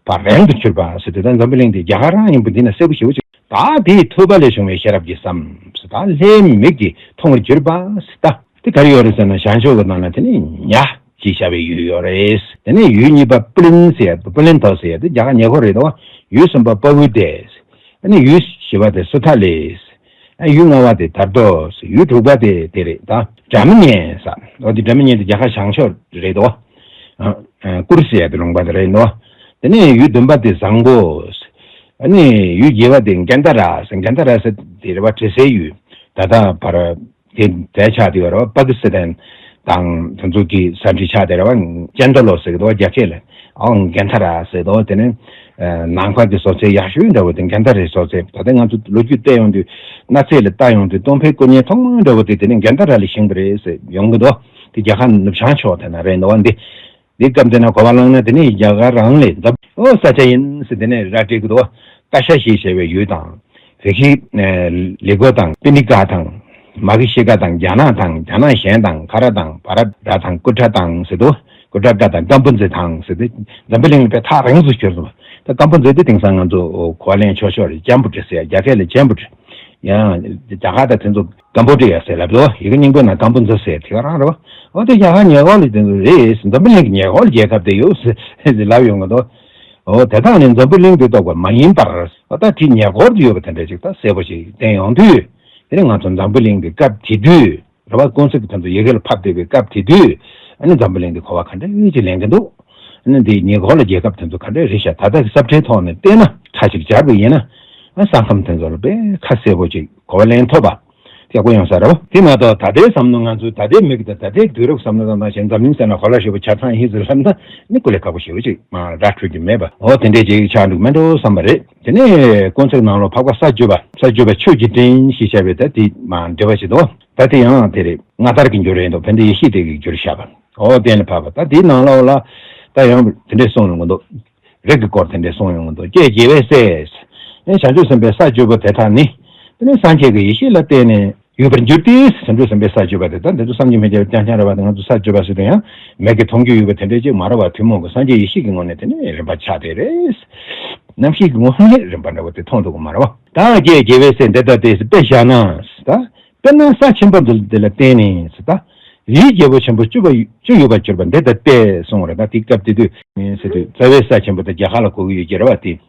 བར་རིང་དུ་གྱུར་པ་ཟེར་དུས་ད་འཛམ་བུ་གླིང་དེ་རྒྱ་གར་རང་ཡིན་པ་འདི་ན་གསལ་པོ་ཞེ་པོ་ཅིག་ད་དེའི་ཐུབ་པ་ལས་བྱུང་བའི་ཤེས་རབ་ཀྱི་བསམ་ཟེར། ད་ལྷའི་མིག་གིས་མཐོང་བར་གྱུར་པ་ཟེར། ད་དེ་ག་རེ་ཡོད་རེད་ཟེར་ན་བྱང་ཕྱོགས་ཀྱི་ནང་ན་དེ་ནི་ཉ་ཅེས་བྱ་བའི་ཡུལ་ཡོད་རེད། དེ་ནས་ཡུལ་གཉིས་པ་པུ་ལིན་ཟེར་ཡ། པུ་ལིན་ཐོ་ཟེར་ཡ་དེ་རྒྱ་གར་ཉེ་འཁོར་རེད་དོ། ཡུལ་གསུམ་པ་པ་ཝུ་ཏེ། ཨ་ནི་ཡུལ་བཞི་པ་དེ་སུ་ཐ་ལེ། ཨ་ཡུལ་ལྔ་པ་དེ་དར་དོ། ཡུལ་དྲུག་པ་དེ་དེ་རེད་ད། སྒྲ་མི་སྙན་ས། འོ་དེ་སྒྲ་མི་སྙན་དེ་རྒྱ་གར་བྱང་ཕྱོགས་རེད་དོ། ཨ་ཨ་ཀུར་ཟེར་ཡ་དེ་ལུང་པ་དེ་རེད་དོ། དེ་ནས་ཡུལ་བདུན་པ་དེ་བཟང་པོ། ཨ་ནི་ཡུལ་བརྒྱད་པ་དེ་གན་ད་ར་ཟེར། གན་ད་ར་ཟེར་དེ་རེད་པ། དྲི་ཟའི་ཡུལ། ད་ལྟ་བར་དེ་མཛད་ཆགས་དེ་ཡོད་རེད་པ། པ་ཀི་སི་ཐན་དང་དེ་ཚོ་གི་ས་འདྲ་ཆགས་དེ་རེད་པ། ཅན་ད་ལོ་ཟེར་གི་འདུག་པ་རྒྱ་སྐད་ལ། ཨོ་གན་ད་ར་ཟེར་དོ། དེ་ནས་ནང་པ་གི་བཟོ་རྩལ་ཡག་ཤོས་འདྲ་བོ་དེ་གན་ད་རའི་བཟོ་རྩལ། ད་ལྟ་ང་ཚོ་ལོ་རྒྱུས་བལྟས་ཡོང་དུས་གནའ་རྫས་ལ་བལྟ་ཡོང་དུས་སྟོང་ཕའི་སྐུ་བརྙན་ཐོག་མ་འདྲ་བོ་དེ་དེ་ནས་གན་ད་ར་ལ་བཞེངས་པ་རེད་ཟེར་ཡོང་གི་འདུག་དེ་རྒྱ་གར་ནུབ་བྱང་ཕྱོགས་དེ་ན་རེད་འདུག་པ། འདི་འདི་སྐབས་དེ་ན་གོ་བ་བླངས་ན་དེ་ནས་རྒྱ་གར་རང་ལས་འདབ་ཨོ་ས་ཆ་ཡིན་ཟེར་དེ་ནས་ར་སྤྲད་གི་འདུག་ཀ་ཤ་ཞེས་བྱ་བའི་ཡུལ་དང་། བི་ཤི་ལི་གོ་དང་པི་ནི་ཀ་དང་། མ་གི་ཤི་ཀ་དང་རྒྱ་ནག་དང་། རྒྱ་ནག་གཞན་དང་། ཁ་ར་དང་། བ་ར་དྲ་དང་། ཀུ་ཏྲ་དང་ཟེར་དུས། ཀུ་ཏྲ་ཀ་དང་ཀམ་པུ་ཛི་དང་ཟེར་དུས། འཛམ་བུ་གླིང་ལ་དཔེ་ཐག་རིང་སུ་གྱུར་སོང་། ད་ཀམ་པུ་ཛི་དེ་དེང་སང་ང་ཚོ་གོ་བ་ལེན་ཆོག་ཆོག་རེད། ཅམ་བུ་ཏྲ་ཟེར་ཡ། རྒྱ་སྐད་ལ་ཅམ་བུ་ཏྲ། ཡང་རྒྱ་གར་དང་དེ་ཚོ་ཀམ་པུ་ཏྲ་ཡ་ཟེར་ལབ་དོ། ཡི་གེ་རྙིང་པའི་ནང་ཀམ་པུ་ཛི་ཟེར་དེ་ག་རང་རེད་བ། འོ་དེ་རྒྱ་གར་ཉེ་འཁོར་ལ་དེ་ཚོ་རེད། འཛམ་བུ་གླིང་གི་ཉེ་འཁོར་ལ་རྒྱལ་ཁབ་དེ་ཡོད་ཟེར་ལབ་ཡོང་གི་འདུག་འོ་དེ་དག་ནི་འཛམ་བུ་གླིང་དུ་གཏོགས་པ་མ་ཡིན་པར། འོ་ད་དེ་ཉེ་འཁོར་དུ་ཡོད་པ་དེ་འདྲ་ཅིག་ད་གསལ་པོ་ཞིག་བསྟན་ཡོང་དུས། དེ་ནི་ང་ཚོ་འཛམ་བུ་གླིང་གི་སྐབས་དེ་དུས་རེད་བ། ཀུན་གཟིགས་ཀྱི་དོན་དུ་ཡི་གེ་ལ་ཕབ་བསྡད་པའི་སྐབས་དེ་དུས། ཨ་ནི་འཛམ་བུ་གླིང་འདི་གོ་བ་ག་འདྲ་ཅིག་ལེན་གྱི་འདུག་ཨ་ནི་འདི་ཉེ་འཁོར་ལ་རྒྱལ་ཁབ་དེ་ཚོ་ག་འདྲ་རེད་ཤག་ད་ལྟ་གི་ས་ཁྲའི་ཐོག་ནས་བལྟས་ན་ཁ་ཅིག་སྦྱར་བ་ཡིན་ན། ཨ་ས་ཁམས་དེ་ཚོ་ལ་དཔེ་ཁ་གསལ་པོ་ཅིག་གོ་བ་ལེན་ཐུབ་པ་ཡག་པོ་ཡོང་ས་རེད་བ། དེ་མ་གཏོགས་ད་ལྟའི་བསམ་བློ། ང་ཚོའི་ད་ལྟའི་མིག་དང་ད་ལྟའི་དུས་རབས་བསམ་བློ་བཏང་བཞིན་འཛམ་གླིང་ཟེར་ན་གོ་ལ་ཧྲིལ་པོ་ཆ་ཚང་ཡིན་ཟེར་ལབ་ན་ནི་ཀུ་ལེ་ཁག་པོ་ཞེ་པོ་ཅིག་མ་ར་འཕྲོད་ཀྱི་མེད་པ། འོ་དེ་འདྲས་ཅིག་ཆགས་འདུག་མེད་འགྲོ་བསམ་པ་རེད། དེ་ནས་ཀུན་གཟིགས་ནང་ལོགས་འཕགས་པ་ས་བཅུ་པ། ས་བཅུ་པ་ཆོས་ཀྱི་སྤྲིན་ཞེས་བྱ་བའི་ད་དེ་མ་འགྲེལ་བ་ཞིག་འདུག་ད་དེ་ཡང་དེ་རེད། སྔ་དར་གྱི་འགྱུར་རེད་འདུག་བན་དེ་ཡེ་ཤེས་དེ་གི་འགྱུར་བཞག་པ། འོ་དེ་ལ་བབས་པ། ད་དེའི་ནང་ལོགས་ལ་ད་ཡང་དེ་འདྲས་གསུངས་ཡོང་གི་འདུག་རིགས་ཀྱི་སྐོར་དེ་འདྲས་གསུངས་ཡོང་གི་འདུག་ཀྱེ་རྒྱལ་བའི་སྲས། ཨེ་བྱང་ཆུབ་སེམས་དཔའི་ས་བཅུ་པོ་དེ་དག་ནི། དེ་ནི་སངས་རྒྱས་ཀྱི་ཡེ་ཤེས་ལ་བརྟེན་ནས་ཡོད་པར་འགྱུར་ཏེ། བྱང་ཆུབ་སེམས་དཔའི་ས་བཅུ་པ་དེ་དག་འདི་ཚོ་བསམ་གྱིས་མི་ཁྱབ་པའི་རྐྱང་རྐྱང་རེད་བ། དེ་ང་ཚོ་ས་བཅུ་པ་ཟེར་དུས་ཡང་མིག་གིས་མཐོང་རྒྱུ་ཡོད་པ་དེ་འདྲས་ཅིག་མ་རེད་བ། ཐུན་མོང་གི་སངས་རྒྱས་ཡེ་ཤེས་ཀྱི་ངོས་ནས་དེ་ནི་རིམ་པ་ཆགས་བསྡད་རེད། རྣམ་ཤེས་ཀྱི་ངོས་ནས་རིམ་པ་འདྲ་བོ་དེ་མཐོང་ཐུབ་ཀྱི་མ་རེད་བ། ད་ཀྱེ་རྒྱལ་བའི་སྲས་འདི་ལྟ་སྟེ། དཔེ་བཞག་ན་ད། དཔེར་ན་ས་ཆེན་པོ་འདི་འདི་ལ་བརྟེན་ནས་ཟེར། ད་རིའི་རྒྱལ་པོ་ཆེན་པོ་བཅུ་པ་བཅུ་ཡོད་པར་གྱུར་པ་འདི་ལྟ་སྟེ་གསུངས་པ་རེད། ད་དེའི་སྐབས་དེ་དུས་ཟེར་དུས་རྩ་བའི་ས་ཆེན་པོ་དེ་རྒྱ་གར་ལ་གོ་གི་ཡོད་ཀྱི་རེད་བ། དེ་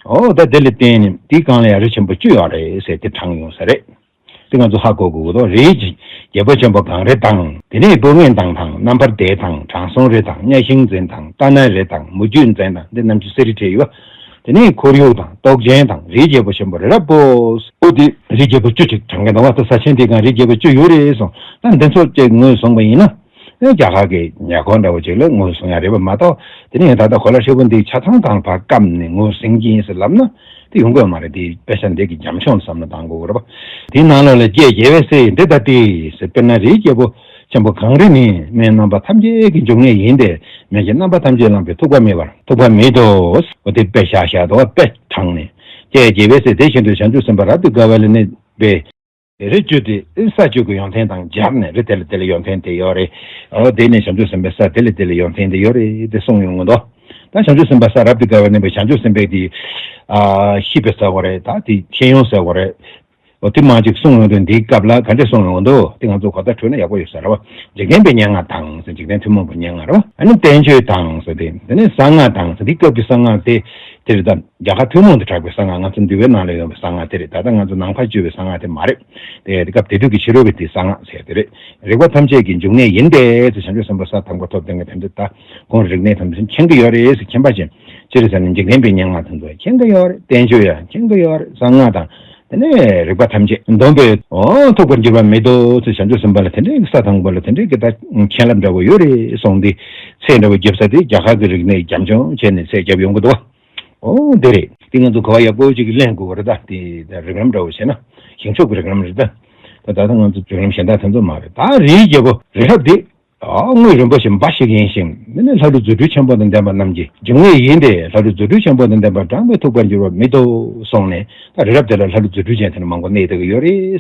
འོ་ད་དེ་ལ་བརྟེན་ནས་དེའི་སྒང་ལ་ཡང་རི་ཆེན་པོ་བཅུ་ཡོད་རེད་ཟེར་དེ་དྲངས་ཡོང་ས་རེད། དེ་ང་ཚོ་ཧ་གོ་དགོས་ཀྱི་འདུག་རིའི་རྒྱལ་པོ་ཆེན་པོ་གངས་རི་དང་། དེ་ནས་སྤོས་ངད་མདངས་དང་། རྣམ་པར་དད་དང་། དྲང་སྲོང་རི་དང་། གཉའ་ཤིང་འཛིན་དང་། རྟ་ནག་རི་དང་། མུ་ཁྱུད་འཛིན་དང་། འདི་རྣམ་འགྱུར་གསེར་རི་བྲིས་ཡོད། དེ་ནས་ཁོར་ཡུག་དང་། སྟོབས་ཆེན་དང་། རིའི་རྒྱལ་པོ་ཆེན་པོ་རི་རབ་བོ། འོ་དེ་རིའི་རྒྱལ་པོ་བཅུ་ཅིག་དྲངས་མཁན་དང་བ། ད་ས་ཆེན་དེ་གང་རིའི་རྒྱལ་པོ་བཅུ་ཡོད་རེད་གསུངས། ད་འདི་ཚོ་ཅིག་ངོས་བཟུང་བ་ཡིན་ན། རྒྱ་གར་གྱི་ཉེ་འཁོར་འདྲ་བོ་ཅིག་ལ་ངོས་བཟུང་ཡ་རེད་པ་མ་གཏོགས། དེ་ནས་ད་ལྟ་གོ་ལ་ཧྲིལ་པོ་འདི་ཆ་ཚང་དང་བར་བཀབ་ནས་ངོས་ཟིན་གྱི་ཡིན་ཟེར་ལབ་ན་དེ་ཡོང་གི་ཡོད་མ་རེད། དེ་དཔེ་ཆ་འདི་གི་རྒྱབ་ལྗོངས་བསམ་བློ་བཏང་དགོས་རེད་པ། དེའི་ནང་ལོགས་ལ་ཀྱེ་རྒྱལ་བའི་སྲས་འདི་ལྟ་སྟེ་ཟེར། དཔེར་ན་རིའི་རྒྱལ་པོ་ ཆེན་པོ་གངས་རི་ནི་སྨན་རྣམ་པ་ཐམས་ཅད་ཀྱི་འབྱུང་གནས་ཡིན་ཏེ། སྨན་གྱི་རྣམ་པ་ཐམས་ཅད་བླངས་པས་ཐུག་པ་མེད་པར་ཐུག་པ་མེད་དོ། འོ་དེ་དཔེ་བཞག་བཞག་དོ། དཔེ་དྲངས་ནས་ཀྱེ་རྒྱལ་བའི་སྲས་དེ་བཞིན་དུ་བྱང་ཆུབ་སེམས་དཔའ་རབ་ཏུ་དགའ་བ་ལ་གནས་པའི་རི་བཅུ་དེ་ས་བཅུ་གི་ཡོན་ཏན་དང་སྦྱར་ནས། རི་དེ་ལ་དེ་ལ་ཡོན་ཏན་དེ་ཡོད་རེད། འོ་དེ་ནས་བྱང་ཆུབ་སེམས་དཔའི་ས་དེ་ལ་དེ་ལ་ཡོན་ཏན་དེ་ཡོད་རེད་དེ་གསུངས་ཡོང་གི་འདུག་ད་བྱང་ཆུབ་སེམས་དཔའ་ས་རབ་ཏུ་དགའ་བ་ལ་གནས་པའི་བྱང་ཆུབ་སེམས་དཔའི་དེ་ཨ་ཤེས་པའི་ས་གོ་རེད། ད་དེ་ཤེས་ཡོན་ས་གོ་རེད། འོ་དེ་མང་ཅིག་གསུངས་ཡོང་དུས་འདིའི་སྐབས་ལ་ག་འདྲ་གསུངས་ཡོང་འདུག་དེ་ང་ཚོ་གོ་བརྡ་འཕྲོད་ན་ཡག་པོ་ཡོད་ས་རེད་བ། འཇིག་རྟེན་པའི་སྙན་ངག་དང་ཟེར། འཇིག་རྟེན་ཐུན་མོང་གི་སྙན་ངག་རེད་བ། ཨ་ནི་བསྟན་བཅོས་དང་ཟེར་ཏེ། དེ་ནས་གསང་སྔགས་དང་ཟེར། དེ་སྐབས་ཀྱི་གསང་སྔགས་དེ་དེ་རེད། ད་རྒྱ་གར་ཐུན་མོང་དུ་གྲགས་པའི་གསང་སྔགས། ང་ཚོ་འདུལ་བའི་ནང་ལ་ཡོད་པའི་གསང་སྔགས་དེ་རེད། ད་ལྟ་ང་ཚོ་ནང་པར་སྤྱོད་པའི་གསང་སྔགས་དེ་མ་རེད། དེ་དེ་སྐབས་དེ་དུས་ཀྱི་ཕྱི་རོལ་པའི་དེ་གསང་སྔགས་ཟེར་དེ་རེད། རིག་པ་ཐམས་ཅད་ཀྱི་འབྱུང་གནས་ཡིན་ཏེ་ཟེར། བྱང་ཆུབ་སེམས་དཔའ་ས་ཐམ་པ་ཐོབ་བསྡད་མཁན་དེ་ཚོ་ད་ཁོང་རིག་གནས་ཐམས་ཅད་མཁྱེན་གྱི་ཡོད་རེད་ཟེར། མཁྱེན་པ་ཅན། ཅི་རེད་ཟེར་ན་འཇིག་རྟེན་པའི་སྙན་ངག་དེ་ཚོ་མཁྱེན་གྱི་ཡོད་རེད། བསྟན་བཅོས་ཡང་མཁྱེན་གྱི་ཡོད་རེད། གསང་སྔགས་དང་། དེ་ནས་རིག་པ་ཐམས་ཅད་འདོམས་པས། འོ་ཐུག་པར་འགྱུར་བ་མེད་དོ་ཟེར། བྱང་ཆུབ་སེམས་དཔའ་ལ་དེ་འདྲའི་ས་དང་པོ་ལ་དེ་འདྲའི་གི་ད་མཁན་སློབ་འདྲ་བོ་ཡོད་རེད་གསུངས་ཏེ། ཚད་འདྲ་བོ་རྒྱབ་ས་དེ་རྒྱ་གར་གྱི་རིག་གནས་རྒྱབ་ལྗོངས་བྱས་ནས་ཚད་རྒྱབ་ཡོང་གི་འདུག་འོ་དེ་རེད། དེ་ང་ཚོ་གོ་བ་ཡག་པོ་ཅིག་ལེན་དགོས་པ་རེད། ད་དེ་ད་རིགས་ལམ་འདྲ་བོ་བྱས་ན་ཞིང་ཕྱུགས་ཀྱི་རིགས་ལམ་རེད། ད་ད་ལྟ་ང་ཚོ་རིགས་ལམ་གཞན་དག་དེ་ཚོ་མ་རེད། ད་རིའི་རྒྱལ་པོ་རི་རབ་དེ། ཨ་དངོས་རིན་པོ་ཆེ་འབའ་ཞིག་ཡིན་ཞིང་། དེ་ནི་ལྷ་ཀླུ་རྫུ་འཕྲུལ་ཆེན་པོ་དང་ལྡན་པ་རྣམས་ཀྱི་འབྱུང་གནས་ཡིན་ཏེ། ལྷ་ཀླུ་རྫུ་འཕྲུལ་ཆེན་པོ་དང་ལྡན་པ་གྲངས་མེད་ཐུག་པར་འགྱུར་བ་མེད་དོ་གསུངས་ནས། ད་རི་རབ་དེ་ལ་ལྷ་ཀླུ་རྫུ་འཕྲུལ་ཅན་དེ་འདྲ་མང་པོ་གནས་བསྡད་ཀྱི་ཡོད་རེད།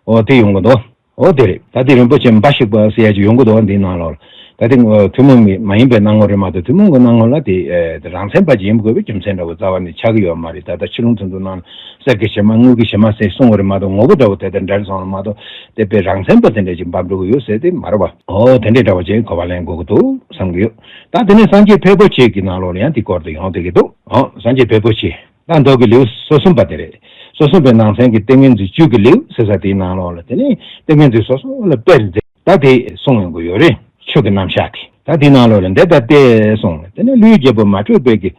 འོ་དེ་ཡོང་གི་འདུག་འོ་དེ་རེད། ད་དེ་རིན་པོ་ཆེ་འབའ་ཞིག་པ་ཟེར་ཡ་ཅིག་ཡོང་གི་འདུག་འདིའི་ནང་ལོགས་ལ། ད་དེ་ཐུན་མོང་མ་ཡིན་པའི་སྣང་ངོ་རེད་མ་གཏོགས། ཐུན་མོང་གི་སྣང་ངོ་ལ་དེ་ཨེ་དེ་རང་མཚན་པ་ཅིག་ཡིན་དགོས་པའི་རྒྱུ་མཚན་འདྲ་བོ་རྩ་བ་ནས་ཆགས་ཀྱི་ཡོད་མ་རེད། ད་ལྟ་ཕྱི་རོལ་དེ་ཚོ་ནང་ལ་གསེར་གྱི་བྱེ་མ་དངུལ་གྱི་བྱེ་མ་ཟེར་གསུང་བ་རེད་མ་གཏོགས། ངོ་བོ་འདྲ་བོ་དེ་དང་འདྲ་སོང་བ་མ་གཏོགས། དེ་དཔེ་རང་མཚན་པ་དེ་འདྲ་ཅིག་འབབ་འགྲོ་གི་ཡོད་ཟེར་དེ་མ་རེད་བ། འོ་དེ་འདྲའི་འདྲ་བ་ཅིག་གོ་བ་ལེན་དགོས་ཀྱི་འདུག་བསམ་གྱི་ཡོད། ད་དེ་ནས་སངས་རྒྱས་ཕལ་པོ་ཆེ་གི་ནང་ལོགས་ལ་ཡང་དེ་སྐོར་དུ་ཡོང་བསྡད་ཀྱི་འདུག་འོ་སངས་རྒྱས་ཕལ་པོ་ཆེ། ད་མདོ་གི་ལེའུ་སོ་གསུམ་པ་དེ་རེད། སོ་གསུམ་པའི་ནང་ཚན་གྱི་ཏིང་ངེ་འཛིན་བཅུ་གི་ལེའུ་ཟེར་ས་དེའི་ནང་ལོགས་ལ། དེ་ནས་ཏིང་ངེ་འཛིན་སོ་སོ་ལ་དཔེར་མཛད། ད་དེ་གསུང་ཡོང་གི་ཡོད་རེད། ཆོས་ཀྱི་རྣམ་གཞག་དེ། ད་དེའི་ནང་ལོགས་ལ་འདི་ལྟ་སྟེ་གསུངས། དེ་ནས་ཀླུའི་རྒྱལ་པོ་མ་དྲོས་པའི་གི་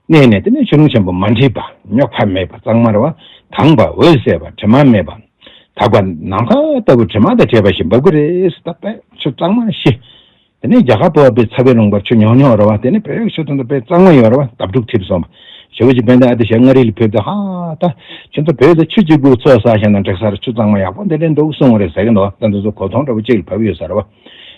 གནས་ནས། དེ་ནས་ཆུ་ཀླུང་ཆེན་པོ་མ་འདྲིས་པ། རྙོག་པ་མེད་པ། གཙང་མ་རེད་བ། དྭངས་པ། འོད་གསལ་བ། དྲི་མ་མེད་པ། དག་པ་ནམ་མཁའ་ལྟ་བུ་དྲི་མ་དང་བྲལ་བ་ཞིག་འབབ་ཀྱི་རེད། ད་དཔེ་ཆུ་གཙང་མ་ཞིག་དེ་ནས་རྒྱ་གར་པོ་བའི་ཚ་བའི་ལུང་པར་ཆུ་ཉོག་ཉོག་རེད་བ། དེ་ནས་བོད་ཆུ་དེ་ཚོ་དཔེ་གཙང་མ་ཡོད་རེད་བ། དྭ་ཕྲུག་འཐིབས་སོང་བ། ཞེ་པོ་ཅིག་དཔེ་འདི་ཨ་ཏི་ཞེ་མངའ་རིས་ལ་ཕེབས་ཏེ། ཧ་ད་ཁྱོད་ཚོ་བོད་ལ་ཆུ་གཅིག་པུ་ཚོ་ཟ་བཞག་ན་འགྲིག་ས་རེད། ཆུ་གཙང་མ་ཡག་པོ་འདི་འདྲ་འདུག་གསུངས་རེད་ཟེར་གྱི་འདུག་ད་འདི་ཚོ་གོ་མཐོང་འདྲ་བོ་ཅིག་ལ་བབས་ཡོད་ས་རེད་བ།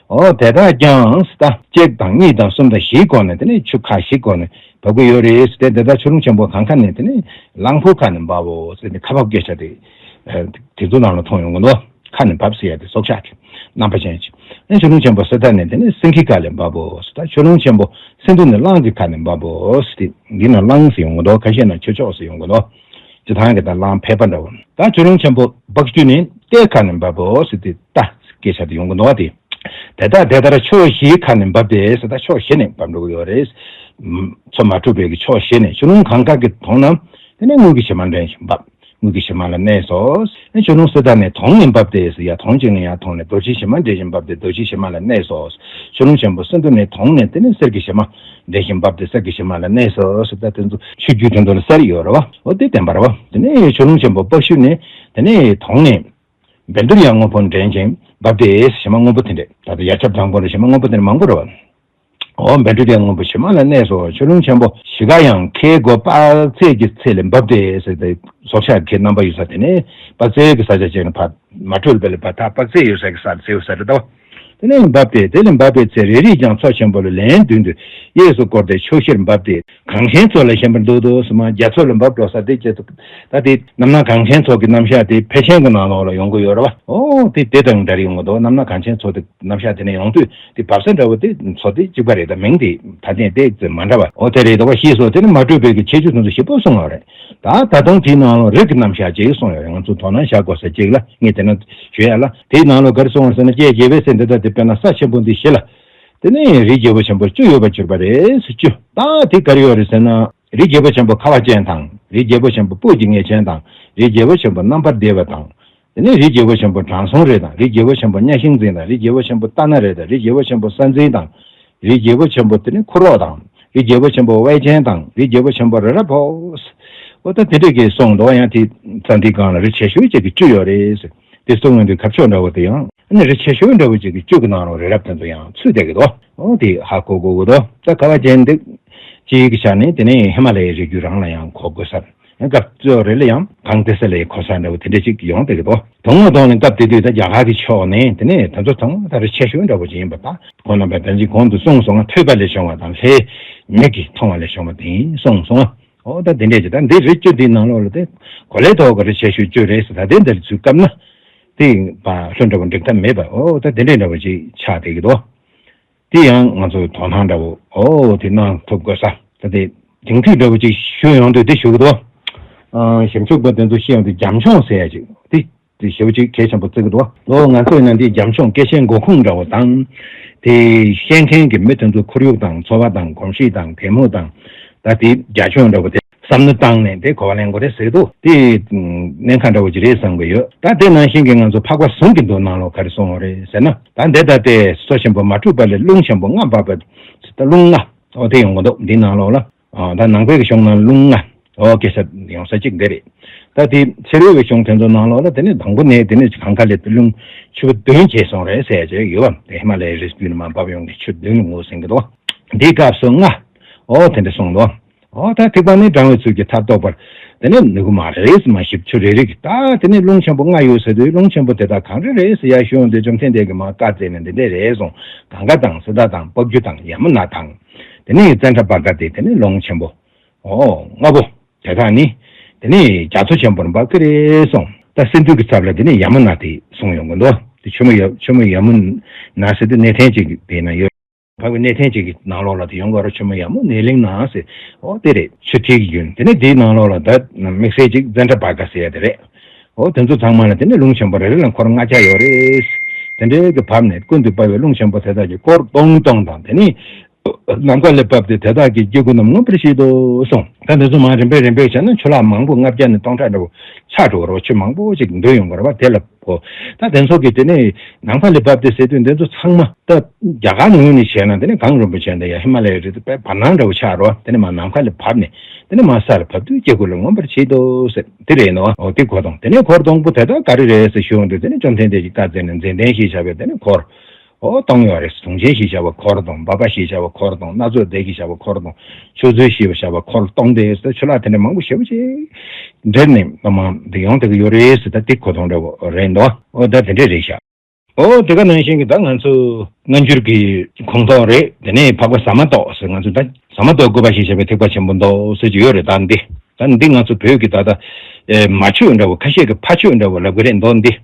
འོ་དེ་དག་ཀྱང་ད་གཅིག་དང་གཉིས་དང་གསུམ་དང་བཞིའི་སྒོ་ནས། དེ་ནས་ཆུ་ཁག་བཞིའི་སྒོ་ནས་བབས་ཀྱི་ཡོད་རེད་ཟེར་ཏེ། དེ་དག་ཆུ་ཀླུང་ཆེན་པོ་གང་ཁ་ནས། དེ་ནས་གླང་ཕུག་ཁ་ནས་འབབ་བོ་ཟེར་ཏེ་ཁ་འབབ་སྐད་ཆ་དེ་དེ་ཚོ་ནང་ལ་མཐོང་ཡོང་གི་འདུག་ཁ་ནས་འབབ་ཟེར་ཡ་དེ་སྲོག་ཆགས་ཀྱི་རྣམ་པ་ཅན་ཅིག་ཨེ་ཆུ་ཀླུང་ཆེན་པོ་སི་ཏ་ནས། དེ་ནས་སེང་གེ་ཁ་ནས་འབབ་བོ་ཟེར། ད་ཆུ་ཀླུང་ཆེན་པོ་སིན་དྷུ་ནས་གླང་གི་ཁ་ནས་འབབ་བོ་ཟེར་ཏེ། འདི་ན་གླང་ཟེར་ཡོང་གི་འདུག་ཁ་ཤས་ན་ཆུ་ལྕོག་ཟེར་ཡོང་གི་འདུག་སྤྱིར་བཏང་གི་ད་གླང་ཕལ་པ་འདྲ་བོ། ད་ཆུ་ཀླུང་ཆེན་པོ་སྦག་ཆུ་ནས་རྟའི་ཁ་ནས་འབབ་བོ་ཟེར་ཏེ་རྟ་སྐད་ཆ་དེ་ཡོང་གི་འདུག་བ། དེ་དེ་ལྟར་དེ་ལྟར་ཕྱོགས་བཞིའི་ཁ་ནས་འབབ་སྟེ་ཟེར། ད་ཕྱོགས་བཞི་ནས་འབབ་འགྲོ་གི་ཡོད་རེད། མཚོ་མ་གྲུབ་པའི་གི་ཕྱོགས་བཞི་ནས། ཆུ་ཀླུང་གང་ག་གི་དོང་རྣམས་དེ་ནས་དངུལ་གྱི་བྱེ་མ་འདྲེན་བཞིན་འབབ། དངུལ་གྱི་བྱེ་མ་ལ་གནས་སོ། ཆུ་ཀླུང་སི་ཏ་ནས་དོང་ནས་འབབ་སྟེ་ཟེར་ཡ། དོང་གཅིག་ནས་ཡང་དོང་ནས་རྡོ་རྗེའི་བྱེ་མ་འདྲེན་བཞིན་འབབ་སྟེ་རྡོ་རྗེའི་བྱེ་མ་ལ་གནས་སོ། ཆུ་ཀླུང་ཆེན་པོ་སིན་དྷུ་ནས་དོང་ནས། དེ་ནས་གསེར་གྱི་བྱེ་མ་འདྲེན་བཞིན་འབབ་སྟེ་གསེར་གྱི་བྱེ་མ་ལ་གནས་སོ་ཟེར། ད་དེ་ཚོ་ཆུ་རྒྱུན་དོན་དུ་ལ་གསེར་ཡོད་རེད་བ། འོ་དེ་བདེན་པ་རེད་བ། དེ་ནས་ཆུ་ཀླུང་ཆེན་པོ་སྦག་ཆུ་ནས། དེ་ནས་དོང་ནས་བཻ་ཌཱུརྱ་སྔོན་པོ་འདྲེན་བཞིན་འབབ་སྟེ། བྱེ་མ་སྔོན་པོ་དེ་འདྲས། ད་ལྟ་ཡར་ཆབ་དང་པོ་ལ་བྱེ་མ་སྔོན་པོ་དེ་འདྲ་མང་པོ་རེད་བ། འོ་བཻ་ཌཱུརྱ་སྔོན་པོ་བྱེ་མ་ལ་གནས་སོ། ཆུ་ཀླུང་ཆེན་པོ་བཞི་ཀ་ཡང་ཁའི་སྒོ་དཔག་ཚད་ཀྱི་ཚད་ལས་འབབ་སྟེ་ཟེར་ཏེ། སྲོག་ཆགས་ཀྱི་རྣམ་པ་ཡོད་ས་དེ་ནས་དཔག་ཚད་ཀྱི་ས་ཆ་ཅན་ཕར་མ་གྲོལ་བའི་ལ་བར་ཐག་དཔག་ཚད་ཡོད་ས་ཀྱི་སར་ཟེར་ཡོད་ས་རེད་དོ། དེ་ནས་འབབ་སྟེ། དེ་ལས་འབབ་པའི་ཚེ་རེ་རེས་ཀྱང་མཚོ་ཆེན་པོ་ལ་ལན་བདུན་དུ་གཡས་སུ་བསྐོར་ཏེ་ཕྱོགས་བཞིར་འབབ་སྟེ། གངས་ཆེན་མཚོ་ལ་ཞེན་པར་འདུག་འདུག་སེ་མར་རྒྱ་མཚོ་ལ་འབབ་འགྲོ་ས་དེ་སྐྱེ་ཐུབ། ད་དེ་རྣམ་སྣང་གངས་ཆེན་མཚོ་གི་རྣམ་གཞག་དེ་ཕལ་ཆེན་གྱི་ནང་ལོགས་ལ་ཡོང་གི་ཡོད་རེད་བ། ཨོ་དེ་དེ་དང་འདྲ་རེ་ཡོང་གི་འདུག་རྣམ་སྣང་གངས་ཆེན་མཚོ་དེ་རྣམ་གཞག་དེ་ནས་ཡོང་དུས། དེ་བབས་ས་འདྲ་བོ་དེ་མཚོ་དེ་གཅིག་པ་རེད། ད་མིང་དེ་ད་ཐེངས་དེ་ཙམ་མ་འདྲ་བ། ཨོ་དེ་རེད་འདུག་བ། ཞེས་སོགས་དེ་ནི་མ་གྲུབ་པའི་གི་ཁྱད་ཆོས་དེ་ཚོ་ཞིབ་པོ་གསུངས་ཡོད་རེད། ད་ད་དུང་དེའི་ནང་ལ་རི་གི་རྣམ་གཞག་ཅིག་གསུངས་ཡོད་རེད། ང་ཚོ་དོ་སྣང་བྱ་དགོས་ས་ཅིག་ལ་ངས་དེ་ན་ཞུ་ཡ་ལ། དེའི་ནང་ལ་ག་རེ་གསུངས་པ་ཟེར་ན། ཀྱེ་རྒྱལ་བའི་སྲས་འདི་དག་དེ། དཔེར་ན་ས་ཆེན་པོ་འདི་བཞི་ལ། དེ་ནས་རིའི་རྒྱལ་པོ་ཆེན་པོ་བཅུ་ཡོད་པར་གྱུར་པ་རེད་ཟེར། བཅུ། ད་དེ་ག་རེ་ཡོད་རེད་ཟེར་ན། རིའི་རྒྱལ་པོ་ཆེན་པོ་ཁ་བ་ཅན་དང་། རིའི་རྒྱལ་པོ་ཆེན་པོ་སྤོས་ཀྱི་རྔན་ཅན་དང་། རིའི་རྒྱལ་པོ་ཆེན་པོ་རྣམ་པར་བདེ་བ་དང་། དེ་ནས་རིའི་རྒྱལ་པོ་ཆེན་པོ་དྲང་སྲོང་རེ་དང་། རིའི་རྒྱལ་པོ་ཆེན་པོ་གཉའ་ཤིང་འཛིན་དང་། རིའི་རྒྱལ་པོ་ཆེན་པོ་ཏཱ་ན་རེ་དང་། རིའི་རྒྱལ་པོ་ཆེན་པོ་ས་འཛིན་དང་། རིའི་རྒྱལ་པོ་ཆེན་པོ་དེ་ནི་ཁུ་རོ་དང་། རིའི་རྒྱལ་པོ་ཆེན་པོ་དབལ་ཅན་དང་། རིའི་རྒྱལ་པོ་ཆེན་པོ་རི་རབ་བོ། འོ་ད་དེ་འདྲས་ཀྱི་གསུངས་འདུག་ཡང་དེ་ཙ་འདིའི་སྒང་ལ་རི་ཆེ་ཤོས་ཅིག་གི་བཅུ་ཡོད་རེད་ཟེར། དེ་གསུངས་ཡོང་དུས་གབ་ཆོག་འདྲ་བོ་དེ་ཡང་། ཨ་ནི་རི་ཆེ་ཤོས་འདྲ་བོ་ཅིག་གི་བཅུ་གི་ནང་ལ་རི་རབ་དེ་ཚོ་ཡང་ཚུད་བསྡད་ཀྱི་འདུག་འོ་དེ་ཧ་གོ་དགོས་ཀྱི་འདུག་ད་ཁ་བ་ཅན་འདི་སྤྱིའི་གི་ཆ་ནས། དེ་ནས་ཧི་མ་ལ་ཡའི་རི་རྒྱུད་རང་ལ་ཡང་གོ་དགོས་ས། སྐབས་གཙོ་རེ་ལ་ཡང་གངས་ཏི་སེ་ལའི་གོ་ས་འདྲ་བོ་དེ་འདྲ་ཅིག་ཡོང་བསྡད་ཀྱི་འདུག་དོན་དངོས་ཐོག་ནས་སྐབས་དེ་དུས་ད་རྒྱ་གར་གྱི་ཕྱོགས་ནས་དེ་ནས་དེ་ཚོ་ཚང་མ་ད་རེ་ཆེ་ཤོས་འདྲ་བོ་ཅིག་ཡིན་པ། ད་ཁོང་རྣམ་པས་ད་ཅིག་གོང་དུ་གསུངས་སོང་ང་། ཐོས་པ་ལས་བྱུང་བ་དང་ལྷའི་མིག་གིས་མཐོང་བ་ལས་བྱུང་བ་དེ་ཡིན་གསུངས་སོང་ང་། འོ་ད་དེ་འདྲས་ཀྱི་ད་འདི་རེ་བཅུ་འདིའི་ནང་ལོགས་ལ་དེ་གོ་ལའི་ཐོག་གི་རེ་ཆེ་ཤོས་བཅུ་རེད་ཟེར། ད་དེ་འདིར་ཚུད་སྐབས་ན་དེ་ལྷུན་འདྲ་བོ་འགྲིག་ཐབས་མེད་པ། འོ་ད་དེ་འདྲས་འདྲ་བོ་ཅིག་ཆགས་བསྡད་ཀྱི་འདུག་དེ་ཡང་ང་ཚོས་དོ་སྣང་འདྲ་བོ་འོ་དེ་གནང་ཐུབ་དགོས་ས། ད་དེ་སྒྲིང་ཐིག་འདྲ་བོ་ཅིག་ཞུ་ཡོང་དུས་དེ་ཞུ་གི་འདུག་ཨ། ཞིབ་འཇུག་པ་དེ་ཚོ་ཤེས་ཡོང་དུས་རྒྱ་མཆོང་ཟེར་ཡ་ཅིག་དེ་དེ་ཞེ་པོ་ཅིག་གལ་ཆེན་པོ་བརྩི་གི་འདུག་ལོ་ང་ཚོའི་ནང་དེ་རྒྱ་མཆོང་སྐད་ཆེན་མགོ་ཁུངས་འདྲ་བོ་དང་། དེ་ཤེས་མཁན་གྱི་མི་དེ་ཚོ་ཁོར་ཡུག་དང་འཚོ་བ་དང་གོམས་གཤིས་དང་གད་མོ་དང་། ད་དེ་རྒྱ་མཆོང་འདྲ་བོ་དེ་བསམ་བློ་བཏང་ནས་དེ་གོ་བ་ལེན་དགོས་རེད་ཟེར་གི་འདུག་དེ་གནད་འགག་འདྲ་བོ་ཅིག་རེད་བསམ་གི་ཡོད། ད་དེ་ནང་བཞིན་གྱི་ང་ཚོ་འཕགས་པ་ཟུང་གི་མདོ་ནང་ལོགས་ག་རེ་གསུངས་ཡོད་རེད་ཟེར་ན། ད་འདི་ལྟ་སྟེ་མཚོ་ཆེན་པོ་མ་གྲུབ་པ་ལས་རླུང་ཆེན་པོ་ལྔ་འབབ་པ། ད་རླུང་ལྔ་འོ་དེ་ཡོང་གི་འདུག་འདི་ནང་ལོགས་ལ། ཨ། ད་ནང་པའི་གི་གཞུང་ནང་རླུང་ལྔ། འོ་སྐད་ཆ་ཡོང་ས་གཅིག་འདི་རེད། ད་དེ་ཕྱི་རོལ་གྱི་གཞུང་དེ་ཚོ་ནང་ལོགས་ལ་དེ་ནི་དང་པོ་ནས་དེ་ནི་གངས་དཀར་ལས་རླུང་ཆུ་བོ་བདུན་སྐྱེས་སོང་རེད་ཟེར་ཅིག་ཡོད་པ། དེ་ཧི་མ་ལ་ཡའི་རི་རྒྱུད་ནས་མར་འབབ་ཡོང་གི་ཆུ་བདུན་ལ་ངོས་ཟིན་གྱི་འདུག་འདིའི་སྐབས་སུ་ལྔ། འོ་དེ་འདྲ་གསུངས་འདུག་འོ་ད་ཐེག་པ་ནི་དྲང་བའི་ཚུལ་གྱིས་མཐར་རྟོགས་པར་དེ་ནི་ནུས་ཀྱི་མ་རེད་ཟེར། མ་ཞིབ་ཆུ་རེ་རེ་གི་ད་དེ་ནི་རླུང་ཆེན་པོ་ལྔ་ཡོད་ཟེར་དུས་རླུང་ཆེན་པོ་དེ་དག་གང་རེ་རེད་ཟེར་ཡ་ཞུ་ཡོང་དུས་བཅོམ་ལྡན་འདས་ཀྱིས་མར་བཀའ་སྩལ་ནས་འདི་འདྲས་རེད་གསུངས། གངྒཱ་དང་སི་ཏཱ་དང་ཕག་གྱུ་དང་ཡ་མུ་ན་དང་། དེ་ནས་ཙནྡྲ་བྷ་ག་སྟེ་དེ་ནས་རླུང་ཆེན་པོ། ཨོ། ལྔ་པོ། དེ་དག་ནི། དེ་ནས་རྒྱ་མཚོ་ཆེན་པོར་འབབ་ཀྱི་རེད་གསུངས། ད་སིན་དྷུ་གི་ཚབ་ལ་དེ་ནས་ཡ་མུ་ན་དེ་གསུངས་ཡོང་གི་འདུག་དེ་ཆུ་མོ་ཡ་ཆུ་མོ་ཡ་མུ་ན་ཟེར་དུས་གནས་བརྟན་ཅིག་གི་དེ་ན་ཡོད། འབབ་པའི་གནས་བརྟན་ཅིག་གི་ནང་ལོགས་ལ་དེ་ཡོང་གི་རེད། ཆུ་མོ་ཡ་མུ་ནའི་གླིང་ན་ཟེར། ཨོ་དེ་རེད། ཆུ་ཐིགས་ཀྱི་རྒྱུན་དེ་ནས་དེའི་ནང་ལོགས་ལ་ད་དམིགས་བསལ་ཅིག་ཙནྡྲ་བྷ་ག་ཟེར་ཡ་དེ་རེད། འོ་དེ་ཚོ་ཚང་མ་ལ་དེ་ནས་རླུང་ཆེན་པོ་རེ་རེ་ལ་འཁོར་ལྔ་བརྒྱ་ཡོད་རེད། དེ་འདྲའི་གི་བབས་ནས་ཀུན་ཏུ་དཔའ་བའི་རླུང་ཆེན་པོ་དེ་དག་གིས་འཁོར་སྟོང་སྟོང་དང་དེ་ནས་ནམ་མཁའ་ལས་བབས་ཏེ་དེ་དག་གི་སྐྱེ་དགུ་རྣམས་མངོན་པར་བྱེད་དོ་གསུངས། ད་དེ་ཚོ་མར་རིམ་པས་རིམ་པས་བྱས་ན་ཆུ་ལྷག་མང་པོ་ལྔ་བརྒྱ་ནས་སྟོང་ཕྲག་འདྲ་བོ་ཆགས་འགྲོ་གི་རེད། ཆུ་མང་པོ་ཅིག་འདུས་ཡོང་གི་རེད་པ། དེ་ལ་གོ། ད་དེ་ཚོ་གིས་དེ་ནས་ནམ་མཁའ་ལས་བབས་ཏེ་ཟེར་དུས་འདི་ཚོ་ཚང་མ་ད་རྒྱ་གར་ངོས་ནས་བྱས་ན་དེ་ནས་གངས་རིན་པོ་ཆེ་འདི་ཡ་ཧི་མ་ལ་ཡའི་རི་དེ་དཔེ་བར་སྣང་འདྲ་བོ་ཆགས་རེད་པ། དེ་ནས་མར་ནམ་མཁའ་ལས་བབས་ནས་དེ་ནས་མར་ས་ལ་བབས་དུས་སྐྱེ་དགུ་ལ་མངོན་པར་བྱེད་དོ་ཟེར། དེ་རེད་ནོ། འོ་དེ་འཁོར་སྟོང་། དེ་ནས་འཁོར་སྟོང་པོ་དེ་དག་ག་རེ་རེད་ཟེར་ཞུ་ཡོང་དུས་དེ་ནས་བཅོམ་ལྡན་འདས་ཀྱིས་བཀའ་སྩལ་ནས་མཛེས་ལྡན་ཞེས་བྱ་བའི་དེ་ནས་འཁོར། འོ་སྟོང་ཡོད་རེད། གཟུངས་ཆེན་ཞེས་བྱ་བ་འཁོར་སྟོང་། འབབ་པ་ཞེས་བྱ་བ་འཁོར་སྟོང་། སྣ་ཚོགས་སྡེ་ཞེས་བྱ་བ་འཁོར་སྟོང་། ཆོས་ཚུལ་ཞེས་བྱ་བ་འཁོར་སྟོང་སྟེ་ཟེར། ཆུ་ལྷག་དེ་འདྲ་མང་པོ་ཞེ་པོ་ཅིག་འདྲེས་ནས་མ་མང་དེ་ཡོང་བསྡད་ཀྱི་ཡོད་རེད་ཟེར། ད་དེ་འཁོར་སྟོང་འདྲ་བོ་རེད་འདུག་འོ་ད་དེ་འདྲས་རེད་ཤག་འོ་དེ་ག་ནང་བཞིན་གྱི་ད་ང་ཚོ་སྔ་འགྱུར་གྱི་ཁུངས་ཐོག་རེད། དེ་ནས་འཕགས་པ་ཟ་མ་ཏོག་ཟེར། ང་ཚོ་ད་ཟ་མ་ཏོག་བཀོད་པ་ཞེས་བྱ་བའི་ཐེག་པ་ཆེན་པོ་མདོ་ཟེར་གྱི་ཡོད་རེད། ད་འདི་ད་འདི་ང་ཚོ་བོད་ཀྱི་ད་ལྟ་ཨེ་མ་ཆོས་འདྲ་བོ། ཁ་ཤས་ཀྱིས་ཕ་ཆོས་འདྲ་བོ་ལབ་ཀྱི་རེད། མདོ་འདི་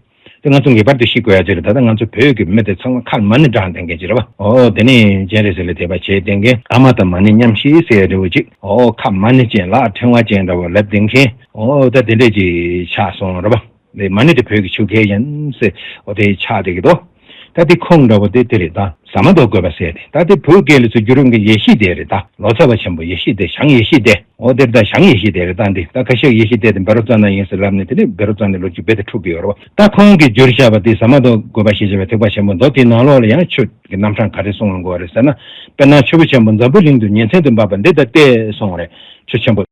དེ་ང་ཚོ་ངེས་པར་དུ་ཤེས་དགོས་ཡ་ཅིག་རེད། ད་ལྟ་ང་ཚོ་བོད་ཀྱི་མི་དེ་ཚང་མ་ཁ་མ་ཎི་བགྲངས་བསྡད་མཁན་ཅིག་རེད་པ། འོ་དེ་ནས་སྤྱན་རས་གཟིགས་ལ་དད་པ་བྱས་བསྡད་མཁན། ཨ་མ་དང་མ་ཎི་མཉམ་བཞག་ཟེར་ཡ་འདྲ་བོ་ཅིག་འོ་ཁ་མ་ཎི་ཅན་ལག་ཕྲེང་བ་ཅན་འདྲ་བོ་ལབ་བསྡད་མཁན། འོ་ད་དེ་འདྲས་ཅིག་ཆགས་སོང་རེད་པ། དེ་མ་ཎི་དེ་བོད་ཀྱི་ཆོས་སྐད་ཡིན་ཟེར། འོ་དེ་ཆགས་བསྡད་ཀྱི་འདུག་ད་དེ་ཁུངས་འདྲ་བོ་དེ་དེ་རེད། ད་ཟ་མ་ཏོག་བཀོད་པ་ཟེར་དེ། ད་དེ་བོད་སྐད་ལ་ཚུར་བསྒྱུར་ཡོང་མཁན་ཡེ་ཤེས་སྡེ་རེད། ད་ལོ་ཙཱ་བ་ཆེན་པོ་ཡེ་ཤེས་སྡེ། ཞང་ཡེ་ཤེས་སྡེ། འོ་དེ་རེད། ད་ཞང་ཡེ་ཤེས་སྡེ་རེད། ད་འདི་ད་ཁ་ཤས་ཡེ་ཤེས་སྡེ་དེ་བཻ་རོ་ཙ་ན་ཡིན་ཟེར་ལབ་ནས་དེ་ནས་བཻ་རོ་ཙ་ན་ལོ་རྒྱུས་རྦད་དེ་འཁྲུག་གི་ཡོད་རེད་པ། ད་ཁོང་གིས་བསྒྱུར་བཞག་པ་དེ་ཟ་མ་ཏོག་བཀོད་པ་ཞེས་བྱ་བའི་ཐེག་པ་ཆེན་པོ་མདོ་དེའི་ནང་ལོགས་ལ་ཡང་ཆོས་ཀྱི་རྣམ་གྲངས་ག་རེ་གསུངས་ཡོང་གི་རེད་ཟེར་ན། དཔེར་ན་ཆུ་བོ་ཆེན་པོ་འཛམ་བུའི་གླིང་དུ་ཉིན་མཚན་དུ་འབབ་པ་འདི་ལྟ་སྟེ་གསུངས་རེད། ཆུ་ཆེན་པོ།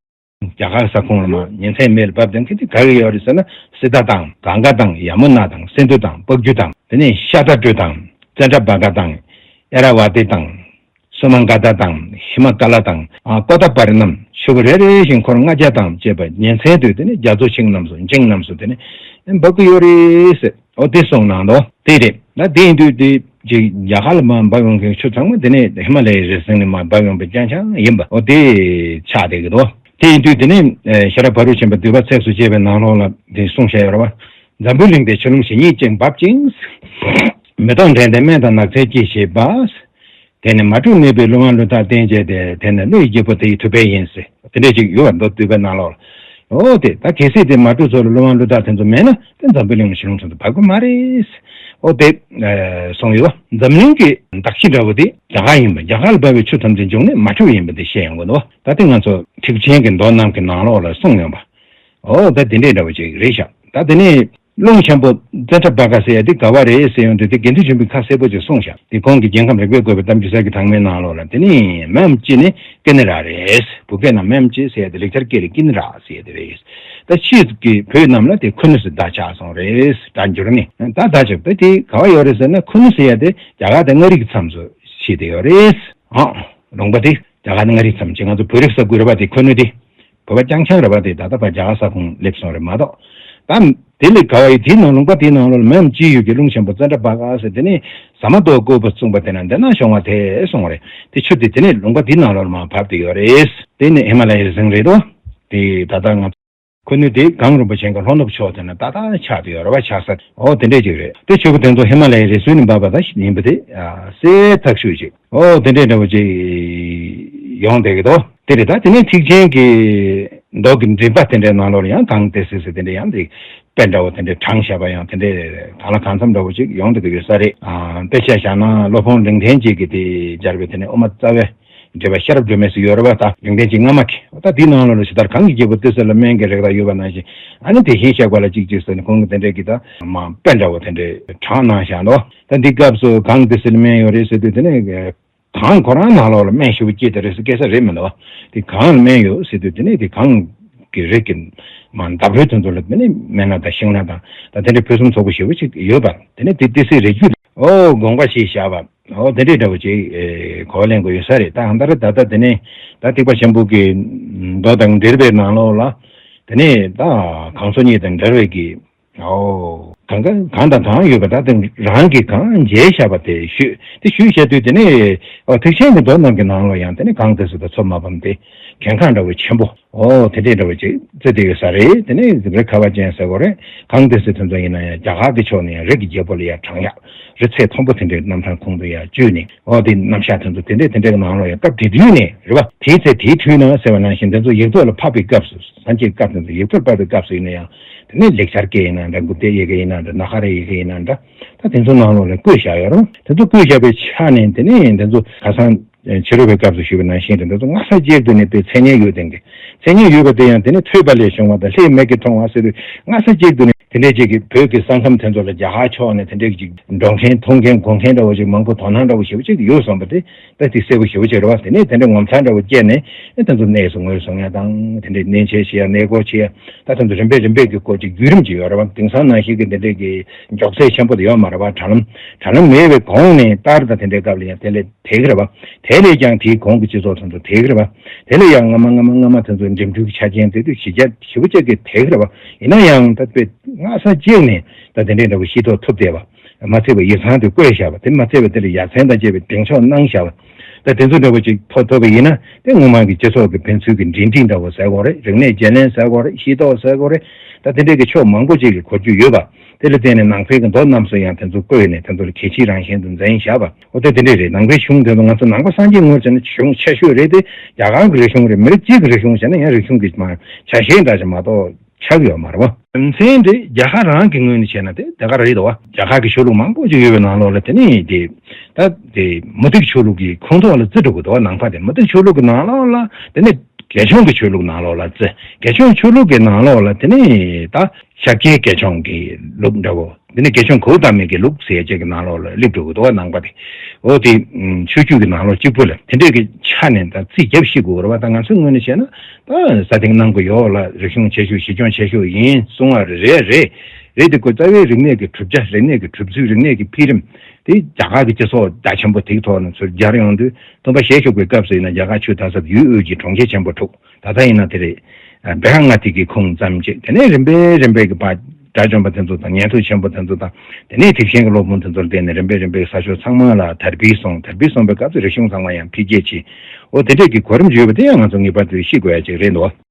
རྒྱ་གར་ས་ཁོངས་ལ་མར་ཉིན་མཚན་མེད་ལ་བབས་བསྡད་མཁན་དེ་ག་རེ་ཡོད་རེད་ཟེར་ན། སི་ཏཱ་དང་། གངྒཱ་དང་། ཡ་མུ་ན་དང་། སིན་དྷུ་དང་། ཕག་གུ་དང་། དེ་ནས་ཤ་ཏ་ཏྲུ་དང་། ཙནྡྲ་བྷ་ག་དང་། ཨེ་ར་ཝ་ཏི་དང་། སུ་མ་ག་ཏ་དང་། ཧི་མ་ཀ་ལ་དང་། ཨ་ཀོ་ད་པ་རི་རྣམས་ཆུ་བོ་རེ་རེ་བཞིན་འཁོར་ལྔ་བརྒྱ་དང་བཅས་པ་ཉིན་མཚན་དུ་དེ་ནས་རྒྱ་མཚོ་ཆིངས་རྣམས་སུ། ཆིངས་རྣམས་སུ་དེ་ནས་འབབ་ཀྱི་ཡོད་རེད་ཟེར། འོ་དེ་གསུངས་གནང་འདུག་དེ་རེད། ད་དེ་ཡིན་དུས་དེ་ཅིག་རྒྱ་གར་ལ་མར་འབབ་ཡོང་མཁན་ཆུ་ཚང་མ་དེ་ནས་ཧི་མ་ལ་ཡའི་རི་སེང་ནས་མར་འབབ་ཡོང་པའི་རྐྱང་རྐྱང་ཡིན་པ། འོ་དེ་ཆགས་བསྡད་ཀྱི་འདུག་དེ་ཡིན་དུས་དེ་ནས་ཨེ་ཤེས་རབ་བར་དུ་ཆེན་པོ་བསྡུས་པ་ཚིགས་སུ་བཅད་པའི་ནང་ལོགས་ལ་དེ་གསུངས་བཞག་ཡོད་རེད་པ། འཛམ་བུའི་གླིང་དེ་ཆུ་ཀླུང་ཞེ་གཉིས་ཀྱིས་འབབ་ཅིང་། མེ་ཏོག་འདྲེས་ཏེ་སྨན་དང་ནགས་ཚལ་སྐྱེ་ཞེས་པ། དེ་ནས་མ་བསྒྲུབས་ནད་པའི་ཀླུ་དབང་ཀླུ་ཐག་བསྟེན་བྱས་ཏེ། དེ་ནས་ཀླུ་ཡི་རྒྱལ་པོ་དེ་ཡི་ཐུབ་པས་ཡིན་ཟེར། དེ་འདྲས་ཅིག་ཡོད་པ་མདོ་བསྡུས་པའི་ནང་ལོགས་ལ། འོ་དེ་ད་གལ་སྲིད་དེ་མ་བསྒྲུབས་ཚོ་ལ་ཀླུ་དབང་ཀླུ་ཐག་དེ་ཚོ་མེད་ན་དེ་འཛམ་བུའི་གླིང་ལ་ཆུ་ཀླུང་ཚོ་དེ་བབས་ཀྱི་མ་རེད། འོ་དེ་གསུངས་ཡོད་པ། འཛམ་གླིང་གི་གདགས་གཞི་འདྲ་བོ་དེ་རྒྱ་གར་ཡིན་པ། རྒྱ་གར་ལ་བབས་པའི་ཆུ་ཐམས་ཅད་འབྱུང་གནས་མ་འཁྲུལ་བ་ཡིན་པ་དེ་བཤད་ཡོང་གི་འདུག་ད་དེ་ང་ཚོ་ཐེག་ཆེན་གྱི་མདོ་རྣམས་ཀྱི་ནང་ལོགས་ལ་གསུངས་ཡོང་པ། འོ་ད་དེ་འདྲས་འདྲ་བོ་ཅིག་རེད་ཤག་ད་དེ་ནས་རླུང་ཆེན་པོ་ཙནྡྲ་བྷ་ག་ཟེར་ཡ་དེ་ག་བ་རེད་ཟེར་ཡོང་དུས་དེ་དགེ་འདུན་ཆོས་འཕེལ་ཁ་གསལ་པོ་ཅིག་གསུངས་ཤག་དེ་ཁོང་གིས་རྒྱལ་ཁམས་རིག་པའི་བཀོད་པའི་གཏམ་རྒྱུད་གསར་བརྗེ་དྭངས་མའི་ནང་ལོགས་ལ། དེ་ནས་མེའམ་ཅི་ནི་ཀི་ནི་ར་རེད། བོད་སྐད་ནང་མེའམ་ཅི་ཟེར་ཡ་དེ་ལེགས་སྦྱར་སྐད་ལ་ཀི་ནི་ར་ཟེར་ཡ་དེ་རེད། ད་ཕྱིས་ཀྱི་བོད་རྣམས་ལ་དེ་ཁུ་ནུ་ཟེར་བརྡ་ཆགས་སོང་རེད། སྒྲ་འགྱུར་ནས། ད་བརྡ་ཆགས་པ་དེ་ག་བ་ཡོད་རེད་ཟེར་ན། ཁུ་ནུ་ཟེར་ཡ་དེ་རྒྱ་གར་དང་མངའ་རིས་ཀྱི་མཚམས་སུ་ཕྱེ་བསྡད་ཡོད་རེད། ཨང་། ལུང་པ་དེ་རྒྱ་གར་དང་མངའ་རིས་མཚམས་ཀྱི་ང་ཚོ་བོད་རིགས་ས་ཁུལ་རེད་པ། དེ་ཁུ་ནུ་དེ། བོད་པ་རྐྱང་རྐྱང་རེད་པ། དེ་ད་ལྟ་བར་རྒྱ་གར་ས་ཁོངས་སླེབས་སོང་རེད་མ་གཏོགས། ད་དེ་ལས་ག་བ་ཡི་དེའི་ནང་ལུང་པ་དེའི་ནང་ལོགས་ལ་མེམ་ཅི་ཡུལ་གྱི་ཀླུང་ཆེན་པོ་ཙནྡྲ་བྷ་ག་ཟེར། དེ་ནས་ཟ་མ་ཏོག་བཀོད་པ་གསུངས་པ་དེ་ན་འདི་ན་བྱུང་བ་དེ་གསུངས་པ་རེད། དེ་ཆུ་དེ་དེ་ནས་ལུང་པ་དེའི་ནང་ལོགས་ལ་མར་བབས་ཏེ་ཡོད་རེད། དེ་ནས་ཧི་མ་ལ་ཡའི་རི་རྫིང་རེད་དོ། དེ་ད་ལྟ་ང་ཁོ་ནི་དེ་གངས་རིན་པོ་ཆེ་གི་ལྷོ་ནུབ་ཕྱོགས་དེ་ན་ཏག་ཏག་ཆགས་ཏེ་ཡོད་རེད་པ། ཆགས་ས་འོ་དེ་འདྲས་ཅིག་རེད། དེ་ཆུ་བོ་དེ་ཚོ་ཧི་མ་ལ་ཡའི་རི་སུལ་ནས་འབབ་པ་ད་ཡིན་པ་དེ་གསལ་ཐག་ཆོད་ཅིག་འོ་དེ་འདྲས་འདྲ་བོ་ཅིག་ཡོང་བསྡད་ཀྱི་འདུག་དེ་རེད། ད་དེ་ནས་ཐེག་ཆེན་གྱི་མདོ་གི་མགྲིན་པ་དེ་འདྲའི་ནང་ལོགས་ལ་ཡང་གངས་ཏི་སེ་ཟེར་དེ་འདྲ་ཡང་དེ་དཔེ་འདྲ་བོ་དེ་འདྲའི་དྲངས་བཞག་པ་ཡང་དེ་འདྲའི་གང་ལ་གང་འཚམ་འདྲ་བོ་ཅིག་ཡོང་བསྡད་ཀྱི་ཡོད་ས་རེད། ཨ་དཔེ་ཆ་བཞག་ན་སློབ་དཔོན་རིང་བསྟན་གྱིས་ཀྱི་དེ་སྦྱར་བའི་དེ་ནས་དབུ་མ་རྩ་བའི་འགྲེལ་པ་ཤེས་རབ་སྒྲོན་མེ་ཟེར་ཡོད་རེད་པ། ད་རིང་བསྟན་གྱི་སྔ་མ་གི་ད་དེའི་ནང་ལོགས་ལ་ཇི་ལྟར་གངས་ཀྱི་རྒྱལ་པོ་ཏི་སེ་ལ་སྨན་གྱི་རེག་བྱ་ཡོད་པ་ནང་བཞིན། ཨ་ནི་དེ་བཞིན་གཤེགས་པ་ལ་གཅིག་གཅིག་ཟེར་ནས་ཁོང་གི་དེ་འདྲའི་གི་ད་མ་དཔེ་འདྲ་བོ་དེ་འདྲའི་དྲངས་གནང་བཞག་འདུག་ད་འདི་སྐབས་སུ་གངས་ཏི་སེ་ལ་སྨན་ཡོད་རེད་ཟེར་དུས་དེ་ནས་གངས་ཁོ་རང་ནང་ལོགས་ལ་སྨན་ཞེ་པོ་སྐྱེས་དེ་རེད་ཟེར་སྐད་ཆ་རེད་མི་འདུག་དེ་གངས་ལ་སྨན་ཡོད་ཟེར་དུས་དེ་ནས་དེ་གངས་ཀྱི་རི་གི་མ་འདབས་རོལ་དེ་ཚོ་ལ་དེ་ནས་སྨན་སྣ་དང་ཤིང་སྣ་དང་ད་དེ་འདྲའི་ཕུན་སུམ་ཚོགས་པོ་ཞེ་པོ་ཅིག་ཡོད་པ། དེ་ནས་དེ་ཏི་སེའི་རི་རྒྱུད་ལ་ཨོ་དགོངས་པ་བཞེས་བཞག་པ། ཨོ་དེ་འདྲའི་འདྲ་བོ་ཅིག་ཨེ་གོ་བ་ལེན་དགོས་ཡོད་ས་རེད། ད་ཨ་མདའ་རེད། ད་ལྟ་དེ་ནས་ད་ཐེག་པ་ཆེན་པོ་གི་མདོ་དང་འགྲེལ་པའི་ནང་ལོགས་ལ་དེ་ནས་ད་གངས་སོ་གཉིས་དང་འབྲེལ་བའི་གི་ཨོ། གང་ག་གང་དང་གང་ཡོད་པ་ད་དེ་རང་གིས་གང་མཇལ་བཞག་པ་དེ་ཞུས། དེ་ཞུས་བཞག་དུས་དེ་ནས་ཨོ་ཐེག་ཆེན་གྱི་མདོ་རྣམས་ཀྱི་ནང་ལ་ཡང་དེ་ནས་གངས་ཏི་སེ་དང་མཚོ་མ་ཕམ་དེ་གལ་འགངས་འདྲ་བོ་ཆེན་པོ། ཨོ་དེ་འདྲའི་འདྲ་བོ་ཅིག་བརྩི་བསྡད་ཡོད་ས་རེད། དེ་ནས་རི་ཁ་བ་ཅན་ཟེར་དགོས་རེད། གངས་ཏི་སེ་དེ་ཚོ་ཡིན་ན་ཡང་རྒྱ་གར་གྱི་ཕྱོགས་ནས་ཡང་རི་གི་རྒྱལ་པོ་ལ་ཡང་བགྲང་ཡག་རི་ཚད་མཐོན་པོ་དེ་འདྲའི་རྣམ་གྲངས་ཁོང་དུ་ཡང་བཅུག་ནས། ཨོ་དེ་རྣམ་གཞག་དེ་ཚོ་དེ་འདྲའི་དེ་འདྲའི་ནང་ལ་ཡང་སྐབས་དེ་དུས་ནས་རེད་བ། དེའི་ཚེ་དེའི་དུས་ན་ཟེར་བ་ནང་བཞིན་དེ་ཚོ་ཡིག་ཐོག་ལ་ཕབ་པའི་སྐབས་སུ། སངས་རྒྱས་སྐབས་དེ་ཚོ་ཡིག་ཐོག་ལ་ཕབ་པའི་སྐབས་སུ་ཡིན་ན་ཡང་། དེ་ནས་ལེགས་སྦྱར་སྐད་ཡིན་ན་འདྲ། འགུགས་བསྐྱེད་ཡི་གེ་ཡིན་ན་འདྲ། ནཱ་ག་རའི་ཡི་གེ་ཡིན་ན་འདྲ། ད་དེ་ཚོ་ནང་ལོགས་ལ་བཀོད་བཞག་ཡོད་རེད། དེ་ཚོ་བཀོད་བཞག་པའི་ཆ་ནས་དེ་ནས་དེ་ཚོ་ཁ་སང་ཕྱི་རོལ་པའི་སྐབས་སུ་ཞུས་པ་ནང་བཞིན་དེ་ཚོ་སྔ་ས་གཅིག་ཏུ་ནས་དཔེ་མཚན་སྙན་ཡོད་དེ་འདྲ། མཚན་སྙན་ཡོད་པ་དེ་ཡང་དེ་ནས་ཐོས་པ་ལས་བྱུང་བ་དང་ལྷའི་མིག་གིས་མཐོང་བ་ཟེར་དུས་སྔ་ས་གཅིག་ཏུ་ནས་དེ་འདྲའི་ཅིག་གི་བོད་ཀྱི་ས་ཁམས་དེ་ཚོ་ལ་རྒྱ་གར་ཕྱོགས་ནས་དེ་འདྲའི་ཅིག་འགྲོ་མཁན་མཐོང་མཁན་གོ་མཁན་འདྲ་བོ་ཞིག་མང་པོ་དོ་སྣང་འདྲ་བོ་ཞེ་པོ་ཅིག་ཡོད་བསམ་པ་དེ་ད་དེ་གསལ་པོ་ཞེ་པོ་ཅིག་རེད་བ། དེ་ནས་དེ་འདྲའི་ངོ་མཚར་འདྲ་བོ་སྐྱེས་ནས་ཨེ་དེ་ཚོ་གནས་སུ་ངོས་བཟུང་ཡ་དང་། དེ་འདྲའི་གནས་མཇལ་བྱེད་ཡ། གནས་སྐོར་བྱེད་ཡ། ད་དེ་ཚོ་རིམ་པས་རིམ་པས་ཀྱི་སྐོར་ཅིག་བརྒྱུད་རིམ་ཅིག་ཡོད་རེད་བ། དེང་སང་ནང་བཞིན་གྱི་དེ་འདྲའི་གི་མགྱོགས་ཚད་ཆེན་པོ་དེ་ཡོད་མ་རེད་བ། དྲ་ལམ་དྲ་ལམ་མེད་པའི་གོང་ནས་ལྟར་དང་དེ་འདྲའི་སྐབས་ལ་ཡང་དེ་ལས་དེ་གི་རེད་བ། དེ་ལས་ཀྱང་དེའི་གོང་གི་སྤྱི་ཚོགས་ཚོ་ཚོ་དེ་གི་རེད་བ། དེ་ལས་ཡང་སྔ་མ་སྔ་མ་སྔ་མ་དེ་ཚོ་འགྲིམ་འགྲུལ་གྱི་ཆ་རྐྱེན་དེ་དུས་གཞི་རྒྱ་ཞེ་པོ་ཅིག་གི་དེ་གི་རེད་བ། ཡིན་ན་ཡང་ད་དཔེ་སྔ་ས་གཅིག་ནས་ད་དེ་འདྲའི་འདྲ་བོ་ཤེས་རྟོགས་ཐུབ་བསྡད་པ། མ་ཚད་པའི་ཡིག་ཚང་དུ་བཀོད་བཞག་པ། དེ་མ་ཚད་པའི་དེ་ལ་ཡ་མཚན་དང་བཅས་པའི་གདེང་འཇོག་གནང་བཞག་པ། ད་དེ་ཚོ་འདྲ་བོ་ཅིག་ཐོབ་ཐུབ་པ་ཡིན་ན་དེ་སྔོན་མ་གི་སྤྱི་ཚོགས་ཀྱི་ཕན་ཚུན་གྱི་འབྲེལ་འདྲིས་འདྲ་བོ་ཟེར་དགོས་རེད། རིག་གནས་བརྗེ་ལེན་ཟེར་དགོས་རེད། ཤེས་རྟོགས་ཟེར་དགོས་རེད། ད་དེ་འདྲའི་གི་ཕྱོགས་མང་པོ་ཅིག་གི་གོ་རྒྱུ་ཡོད་པ། དེ་ལ་བརྟེན་ནས་ནང་པའི་གི་མདོ་རྣམས་སུ་ཡང་དེ་ཚོ་བཀོད་ནས་དེ་ཚོ་ལ་གལ་ཆེའི་རང་བཞིན་དུ་འཛིན་བཞག་པ། འོ་ད་དེ་འདྲས་རེད། ནང་པའི་གཞུང་དེ་ཚོ་ང་ཚོ་ནང་པ་སངས་རྒྱས་ངོས་བྱས་ན་གཞུང་ཆེ་ཤོས་རེད་དེ། རྒྱ་གར་གྱི་རིག་གཞུང་རེད། མི་རིགས་གཅིག་གི་རིག་གཞུང་བྱས་ན་ཡང་རིག་གཞུང་གི་མ་ཆ་ཤས་འདྲ་ཞིག་མ་གཏོགས་ཆགས་ཡོད་མ་རེད་བ། རྒྱུ་མཚན་དེ་རྒྱ་གར་རང་གི་ངོས་ནས་བྱས་ན་དེ་དེ་ག་རེད་དོ། རྒྱ་གར་གྱི་ཆོས་ལུགས་མང་པོ་ཅིག་ཡོད་པའི་ནང་ལོགས་ལ་དེ་ནི་དེ་ད་དེ་མུ་སྟེགས་ཆོས་ལུགས་ཀྱི་ཁོངས་གཏོགས་ལ་བརྩི་འགྲོ་གི་འདུག་ནང་པ་དེ་མུ་སྟེགས་ཆོས་ལུགས་ཀྱི་ནང་ལོགས་ལ་དེ་ནི་རྒྱལ་ཆུང་གི་ཆོས་ལུགས་ནང་ལོགས་ལ་བརྩི། རྒྱལ་ཆུང་ཆོས་ལུགས་ཀྱི་ནང་ལོགས་ལ་དེ་ནི་ད་ཤཱཀྱའི་རྒྱལ་ཆུང་གི་ལུགས་འདྲ་བོ། འདི་ནི་རྒྱལ་ཆུང་གོའུ་ཏ་མི་གི་ལུགས་ཟེར་ཡ་ཅིག་གི་ནང་ལོགས་ལ་སླེབས་འགྲོ་གི་འདུག་བ། ནང་པ་དེ། འོ་དེ་ཆོས་བརྒྱུད་ཀྱི་ནང་ལོགས་གཅིག་པུ་ལ་དེ་འདྲས་ཀྱི་ཆ་ནས་ད་རྩིས་རྒྱབ་ཤེས་དགོས་རེད་བ། ད་ང་ཚོའི་ངོས་ནས་བཤད་ན་ད་ས་སྟེང་གནང་གི་ཡོད་ལ། རིག་གཞུང་ཆེ་ཤོས་གཞི་ཁྱོན་ཆེ་ཤོས་ཡིན་གསུང་བ་རེད། རེད་རེད་དེ་ཁོ་རྩ་བའི་རིག་གནས་ཀྱི་གྲུབ་ཆ། རིག་གནས་ཀྱི་གྲུབ་ཚུལ། རིག་གནས་ཀྱི་འཕེལ་རིམ་དེ་རྒྱ་གར་གྱི་སྤྱི་ཚོགས་རྒྱ་ཆེན་པོ་དེའི་ཐོག་ནས་ཚུར་སྦྱར་ཡོང་དུས། སྟོན་པ་ཞལ་བཞུགས་པའི་སྐབས་སུ་ཡིན་ན་རྒྱ་གར་ཆོས་གྲྭ་ཚང་ཡུལ་དབུས་ཀྱི་གྲོང་ཁྱེར་ཆེན་པོ་དྲུག་ད་ལྟ་ཡིན་ན་དེ་རེད། བེ་ར་ང་ཏི་གི་ཁོངས་ཙམ་ཅིག་དེ་ནས་རིམ་པས་རིམ་པས་ཀྱི་བར་དགྲ་བཅོམ་པ་དེ་ཚོ་དང་ཉན་ཐོས་ཆེན་པོ་དེ་ཚོ་དང་། དེ་ནས་ཐེག་ཆེན་གྱི་སློབ་དཔོན་དེ་ཚོར་བརྟེན་ནས་རིམ་པས་རིམ་པས་ས་ཕྱོགས་ཚང་མ་ལ་དར་སྤེལ་སོང་། དར་སྤེལ་སོང་པའི་སྐབས་སུ་རིག་གཞུང་ཚང་མ་ཡང་འཕེལ་རྒྱས་ཕྱིན། འོ་དེ་འདྲས་ཀྱི་གོ་རིམ་བརྗོད་པ་དེ་ཡང་ང་ཚོ་ངེས་པར་དུ་ཤེས་དགོས་ཡ་ཅིག་རེད་འདུག